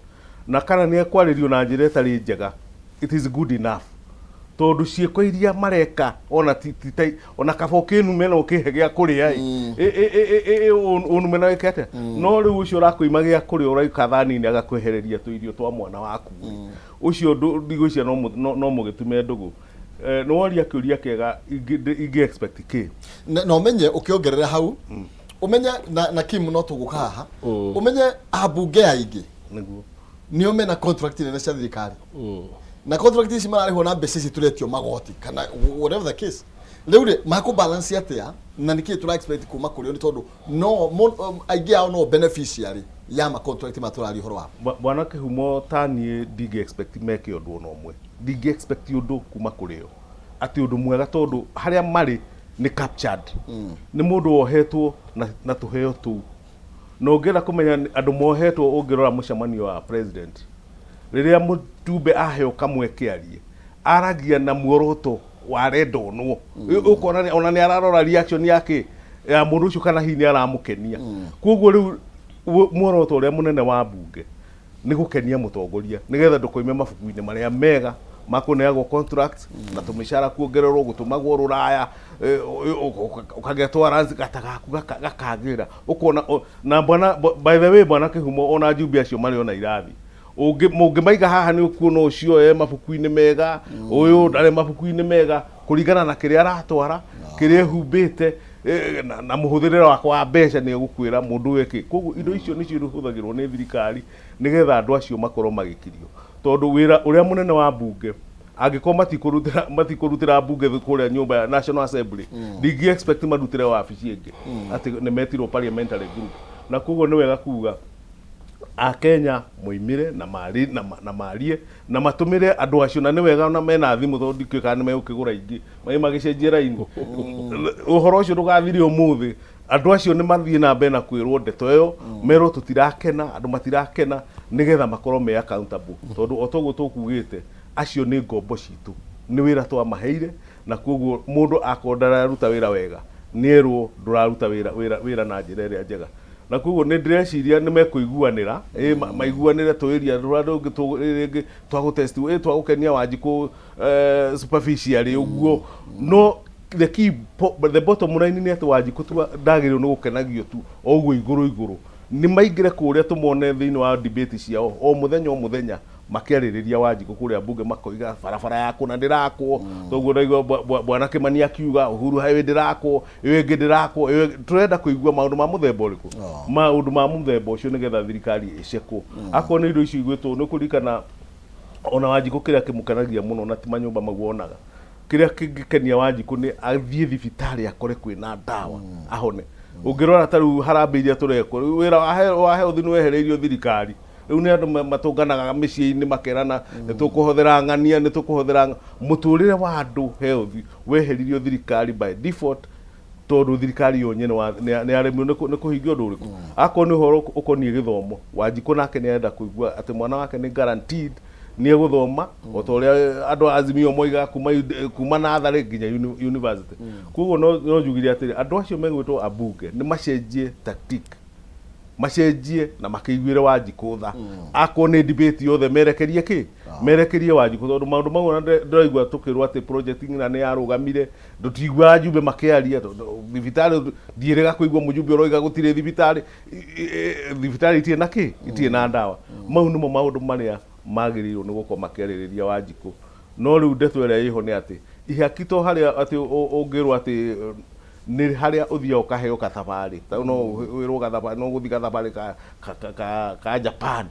C: na kana nĩ ekwarĩrio na njĩra ĩtarĩ njega, it is good enough, tondũ ciĩko iria mareka ona ti, ti, ta, ona kaba ũkĩnume na ũkĩhe gĩa kũrĩa ĩ, ĩ, ũnume na wĩke atĩa, no rĩu ũcio ũrakũima gĩa kũrĩa ũraika thani-inĩ agakwehereria tũirio twa mwana waku rĩ, ũcio ndigwĩciria no mũgĩtume ndũgũ. Nĩ woria kĩũria kĩega, ingĩ expect kĩ?
B: Na ũmenye ũkĩongerera hau, ũmenye na Kim no tũgũka haha, ũmenye ambunge aingĩ nĩo mena contract nene cia thirikari, na contract ici mararĩhwo na mbeca ici tũretio magoti kana whatever the case. Rĩu rĩ, makũ balance atĩa, na nĩkĩ tũra expect kuma kũrĩ o? Nĩ tondũ no aingĩ ao no beneficiary ya ma contract ma tũraria ũhoro wamo.
C: Bwana Kĩhumo, ta niĩ ndingĩ expect meke ũndũ ona ũmwe, ndingĩ expect ũndũ kuma kũrĩ o atĩ ũndũ mwega, tondũ harĩa marĩ nĩ captured, nĩ mũndũ wohetwo na tũheo tũu. Na ũngĩenda kũmenya nĩ andũ mohetwo, ũngĩrora mũcemanio wa president rĩrĩa mũjumbe aheo kamweke arie, aragia na muoroto wa arenda onwo. Ũkona ona nĩ ararora reaction yake ya mũndũ ũcio kana hihi nĩ aramũkenia. Koguo rĩu muoroto ũrĩa mũnene wa mbunge Nĩ gũkenia mũtongoria nĩgetha ndũkoime mabuku-inĩ marĩa mega ma kũneagwo contracts na tũmĩcara kuongererwo gũtũmagwo rũraya eh, ũkagĩa tolerance gata gaku gakagĩra ũkona na bwana by the way bwana Kĩhumo ona njumbe acio marĩ ona irathi ũngĩ mũngĩmaiga haha nĩ ũkuona ũcio e mabuku-inĩ mega ũyũ ndarĩ mabuku-inĩ mega kũringana na kĩrĩa aratwara kĩrĩa ehumbĩte eh, na, na mũhũthĩrĩre wakwa wa mbeca nĩ egũkwĩra mũndũ ũyũ eke koguo indo icio nĩcio ihũthagĩrwo nĩ thirikari nĩgetha andũ acio makorwo magĩkirio tondũ wĩra ũrĩa mũnene wa mbunge angĩkorwo matikũrutĩra matikũrutĩra mbunge kũrĩa nyũmba ya National Assembly ndingĩ expect marutĩre wabici ĩngĩ atĩ nĩ metirwo parliamentary group na koguo nĩ wega kuga akenya moimire na mari na, na marie na matũmĩre andũ acio na nĩ wega ona mena thimũ tondũ ndikĩũĩ kana nĩ megũkĩgũra ingĩ magĩ magĩcenjie raini ũhoro ũcio ndũgathire ũmũthĩ andũ acio nĩ mathiĩ na mbere na kwĩrwo ndeto ĩyo merwo tũtirakena andũ matirakena nĩgetha makorwo me accountable tondũ o toguo tũkugĩte acio nĩ ngombo citũ nĩ wĩra twamaheire na koguo mũndũ akorwo ndararuta wĩra wega nĩerwo ndũraruta wĩra wĩra wĩra na njĩra ĩrĩa njega na koguo nĩ ndĩreciria nĩ mekũiguanĩra ĩ maiguanĩre tũĩria rũrĩa rũngĩ rĩngĩ twagũtest ĩ twagũkenia Wanjikũ eh, superficially ũguo no the key the bottom line nĩ atĩ Wanjikũ tu ndagĩrĩirwo nĩ gũkenagio tu o ũguo igũrũ igũrũ nĩ maingĩre kũrĩa tũmone thĩinĩ wa debate ciao o mũthenya o mũthenya makĩarĩrĩria Wanjikũ kũrĩa mbunge makoiga barabara ya kũna ndĩrakwo toguo ndaigua bwana Kĩmani akiuga Uhuru Highway ndĩrakwo ĩyo ĩngĩ ndĩrakwo ĩyo tũrenda kũigua maũndũ ma mũthemba ũrĩkũ maũndũ ma mũthemba ũcio nĩgetha thirikari ĩcekwo akorwo nĩ indo icio igwĩtwo nĩ kũririkana ona Wanjikũ kĩrĩa kĩmũkenagia mũno na ti manyũmba mau onaga kĩrĩa kĩngĩkenia Wanjikũ nĩ athiĩ thibitarĩ akore kwĩna ndawa ahone ũngĩrora ta rĩu harambĩ iria tũrekwo rĩu wĩra wa health nĩ wehereirio thirikari rĩu nĩ andũ matũnganaga mĩciĩ-inĩ makerana nĩ tũkũhothera ng'ania nĩ tũkũhothera mũtũrĩre wa andũ health weheririo thirikari by default tondũ thirikari yo nyene nĩ yaremirwo nĩ kũhingia ũndũ ũrĩkũ akorwo nĩ ũhoro ũkoniĩ gĩthomo Wanjikũ nake nĩ arenda kũigua atĩ mwana wake nĩ guaranteed nĩ egũthoma o ta ũrĩa andũ a Azimio moigaga kuma kuma natharĩ nginya university koguo no njugire atĩrĩ andũ acio megwĩtwo ambunge nĩ macenjie tactic macenjie na makĩiguĩre Wanjikũ tha akorwo nĩ debate yothe merekerie kĩ merekerie Wanjikũ tondũ maũndũ mau ona ndĩraigua tũkĩrwo atĩ project ng'ina nĩ yarũgamire ndũtiguaga njumbe makĩaria thibitarĩ ndiĩrĩga kũigua mũjumbe ũroiga gũtirĩ thibitarĩ thibitarĩ itirĩ na kĩ itirĩ na ndawa mau nĩmo maũndũ marĩa magĩrĩirwo nĩ gũkorwo makĩarĩrĩria Wanjikũ no rĩu ndeto ĩrĩa ĩho nĩ atĩ ihaki to harĩa atĩ ũngĩrwo atĩ nĩ harĩa ũthiaga ũkaheo kathabarĩ ta no wĩrwo gathabarĩ no gũthiĩ gathabarĩ ka, ka, ka, ka, ka Japan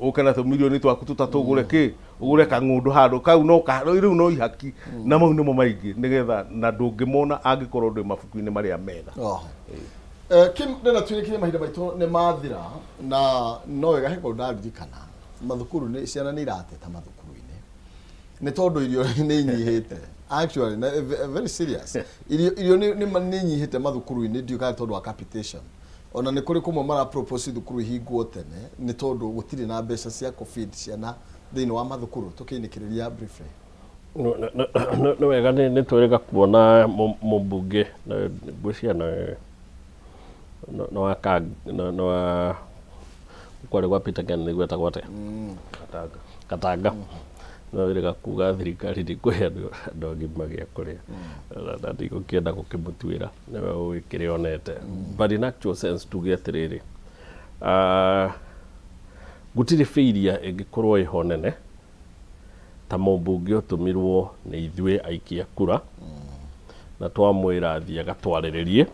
C: ũke na tũmirioni twaku tũtatũ ũgũre kĩ ũgũre kang'ũndũ handũ kau no ka rĩu no ihaki na mau nĩmo maingĩ nĩgetha na ndũngĩmona angĩkorwo ndwĩ mabuku-inĩ marĩa mega
B: Oh. Eh, Kim ndĩrenda twĩrĩkĩrie mahinda maitũ nĩ mathira na no wega he kaũndũ ndaririkana mathukuru nĩ ciana nĩ irateta mathukuru-inĩ nĩ tondũ irio nĩ inyihĩte actually na, very serious irio irio nĩ nĩ nĩ inyihĩte mathukuru-inĩ ndiũĩ kana tondũ wa capitation ona nĩ kũrĩ kũmwe mara propose thukuru ihingwo tene nĩ tondũ gũtirĩ na mbeca cia kũ feed ciana thĩinĩ wa mathukuru tũkĩinĩkĩrĩria briefly
D: Nĩ wega nĩ twĩrĩga kuona mũmbunge ngwĩciria nĩ wa nĩ wa kwarĩ gwa Peter Ken nĩguo etagwo atĩa
C: Katanga
D: Katanga no wĩrĩga kuga thirikari ndĩkũhe andũ andũ agima gĩa kũrĩa na ndigũkĩenda gũkĩmũtuĩra nĩwe ũĩ kĩrĩa onete but in actual sense tuge atĩrĩrĩ ah, gũtirĩ failure ĩngĩkorwo ĩho nene ta mũmbunge ũtũmirwo nĩ ithuĩ aikia kura na twamwĩra athiĩ agatwarĩrĩrie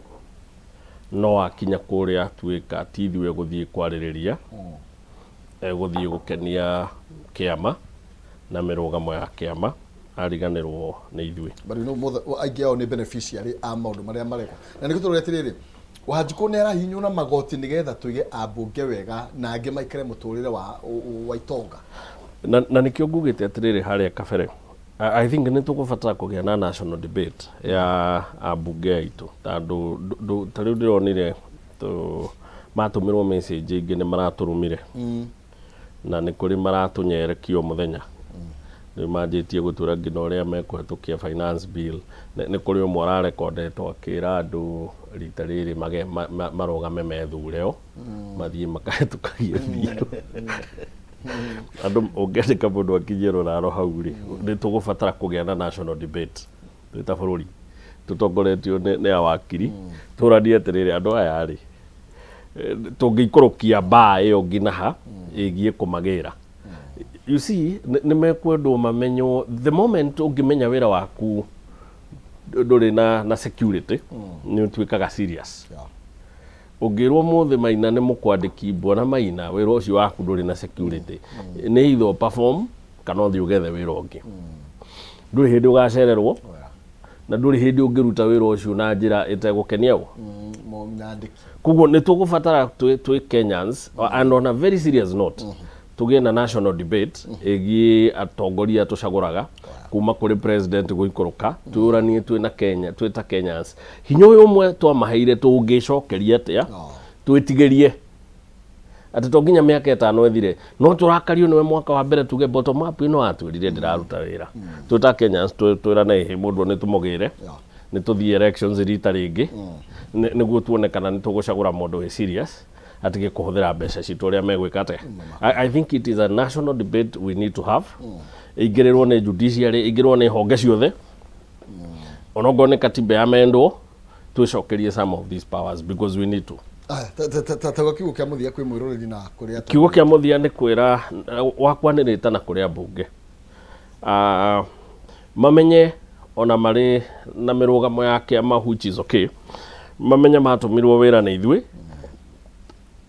D: no akinya kũrĩa atuĩka ti ithuĩ egũthiĩ kwarĩrĩria egũthiĩ gũkenia kĩama na mĩrũgamo ya kĩama ariganĩrwo nĩ ithuĩ
B: but you know mothe aingĩ ao nĩ beneficiary a maũndũ marĩa marekwo na nĩ gũtũrĩa atĩrĩrĩ Wanjikũ nĩ arahihinywo na magoti nĩgetha tũige ambunge wega na angĩ maikare mũtũrĩre wa, wa itonga
D: na, na nĩkĩo ngugĩte atĩrĩrĩ harĩa kabere I think nĩ tũgũbatara kũgĩa na national debate ya ambunge aitũ tondũ ta rĩu ndĩronire matũmĩrwo message ingĩ nĩ maratũrumire na nĩ kũrĩ maratũnyerekia o mũthenya rĩu manjĩtie gũtwĩra nginya ũrĩa mekũhetũkia finance bill nĩ kũrĩ ũmwe ũrarekondetwo akĩra andũ rita rĩrĩ mage, marũgame methure o mathiĩ makahetũkagie bill. Andũ ũngĩandĩka mũndũ akinyie rũraro hau rĩ, nĩ tũgũbatara kũgĩa na national debate twĩ ta bũrũri tũtongoretio nĩ awakiri, tũranie atĩrĩrĩ, andũ aya rĩ, tũngĩikũrũkia mbaa ĩyo nginya ha ĩgiĩ kũmagĩra. You see, nĩ mekwendwo mamenywo the moment ũngĩmenya wĩra waku ndũrĩ na security, nĩ ũtuĩkaga serious. Ũngĩrwo mũthĩ Maina nĩ mũkwandĩki Bwana Maina, wĩra ũcio waku ndũrĩ na security, nĩ either perform kana ũthiĩ ũgethe wĩra ũngĩ. Ndũrĩ hĩndĩ ũgacererwo na ndũrĩ hĩndĩ ũngĩruta wĩra ũcio na njĩra ĩtegũkenia ũ.
B: Nyandĩki.
D: Koguo nĩ tũgũbatara twĩ Kenyans, and on a very serious note, tũgĩe na national debate ĩgiĩ atongoria tũcagũraga kuma kũrĩ president gũikũrũka, twĩũranie twĩ na Kenya, twĩ ta Kenyans, hinya ũyũ ũmwe twamaheire tũngĩcokeria atĩa, twĩtigĩrie atĩ to nginya mĩaka 5 ĩthire no tũrakario nĩwe mwaka wa mbere, tuge bottom up ĩno atwĩrire ndĩraruta wĩra. Twĩ ta Kenyans twĩrane ĩhĩ mũndũ nĩ tũmũgĩre, nĩ tũthiĩ elections rita rĩngĩ nĩguo tuone kana nĩ tũgũcagũra mũndũ wĩ serious atige kũhũthĩra mbeca citũ ũrĩa megwĩka atĩa. I think it is a national debate we need to have, ĩingĩrĩrwo nĩ judiciary, ĩingĩrĩrwo nĩ honge ciothe, onokorwo nĩ katiba yamendwo, twĩcokerie some of these powers because we need to.
B: Tauga kiugo kĩa mũthia kwĩ mwĩroreri na kũrĩa.
D: Kiugo kĩa mũthia nĩ kwĩra wakwa nĩ rĩtana kũrĩ ambunge, mamenye ona marĩ na mĩrũgamo ya kĩama, which is okay, mamenye matũmirwo wĩra nĩ ithuĩ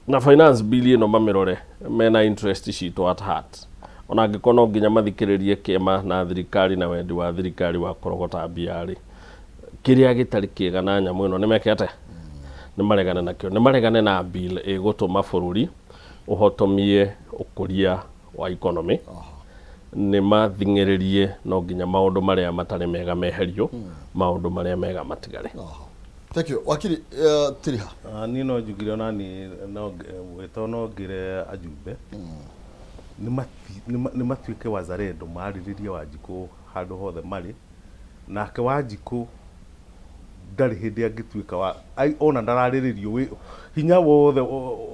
D: na finance bill ĩno mamĩrore mena interest citũ at heart, ona angĩkorwo no nginya mathikĩrĩrie kĩama na thirikari na wendi wa thirikari wa kũrogota mbia rĩ, kĩrĩa gĩtarĩ kĩega na nyamũ ĩno nĩ meke atĩa, nĩ maregane nakĩo, nĩ maregane na bill ĩgũtũma bũrũri ũhotomie ũkũria wa economy, nĩ mathing'ĩrĩrie no nginya maũndũ marĩa matarĩ mega meherio, maũndũ marĩa mega matigare.
B: Thank you, wakiri. Tiriha.
C: Ah, niĩ no njugire ona niĩ no wĩto no ngĩre ajumbe nĩ matuĩke wazalendo, marĩrĩrie Wanjikũ handũ hothe marĩ nake. Wanjikũ ndarĩ hĩndĩ angĩtuĩka wa ona ndararĩrĩrio hinya wothe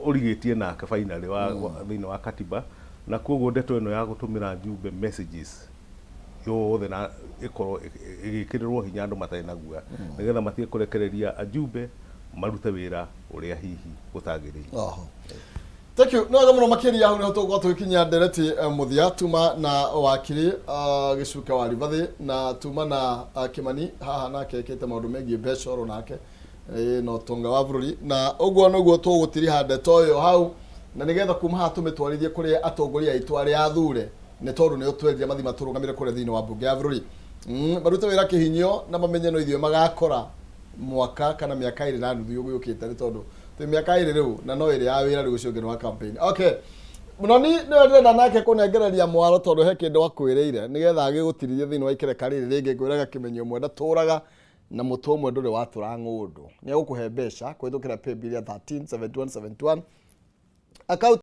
C: ũrigĩtie nake finally wa thĩinĩ wa katiba, na koguo ndeto ĩno ya gũtũmĩra njumbe messages yothe na ĩkorwo ĩgĩkĩrĩrwo hinya andũ matarĩ na guoya, nĩgetha matige kũrekereria ajumbe marute wĩra ũrĩa hihi gũtagĩrĩire.
B: Oho. Thank you. Nĩ wega mũno makĩria, hau nĩho tũgũkorwo tũgĩkinyia ndereti mũthia. Tuma na wakiri Gĩcuke wa Ribathĩ na tuma na Kĩmani haha nake ĩkĩte maũndũ megiĩ mbeca oro nake na ũtonga wa bũrũri, na ũguo nĩguo tũgũtiriha ndeto ĩyo hau, na nĩgetha kuma haha tũmĩtwarithie kũrĩ atongoria aitũ arĩa athure, nĩ tondũ nĩo twendire mathiĩ matũrũgamĩre kũrĩa thĩinĩ wa mbunge ya bũrũri, marute wĩra kĩhinyio na mamenye no ithuĩ magakora mwaka kana mĩaka 2.5 yũkĩte, nĩ tondũ twĩ mĩaka 2 rĩu na no 2 ya wĩra, rĩu ũcio ũngĩ nĩ wa campaign. Okay, Mũnoni nĩwe ndĩrenda nake kũnengereria mwaro, tondũ he kĩndũ akwĩrĩire nĩgetha agĩgũtirithie thĩinĩ wa ikereka rĩrĩ rĩngĩ. Ngwĩraga kĩmenyo ũmwe ndatũraga na mũtwe ũmwe ndũrĩ watũra ng'ũndũ. Nĩ egũkũhe mbeca kũhĩtũkĩra paybill ya 13 71 71 account.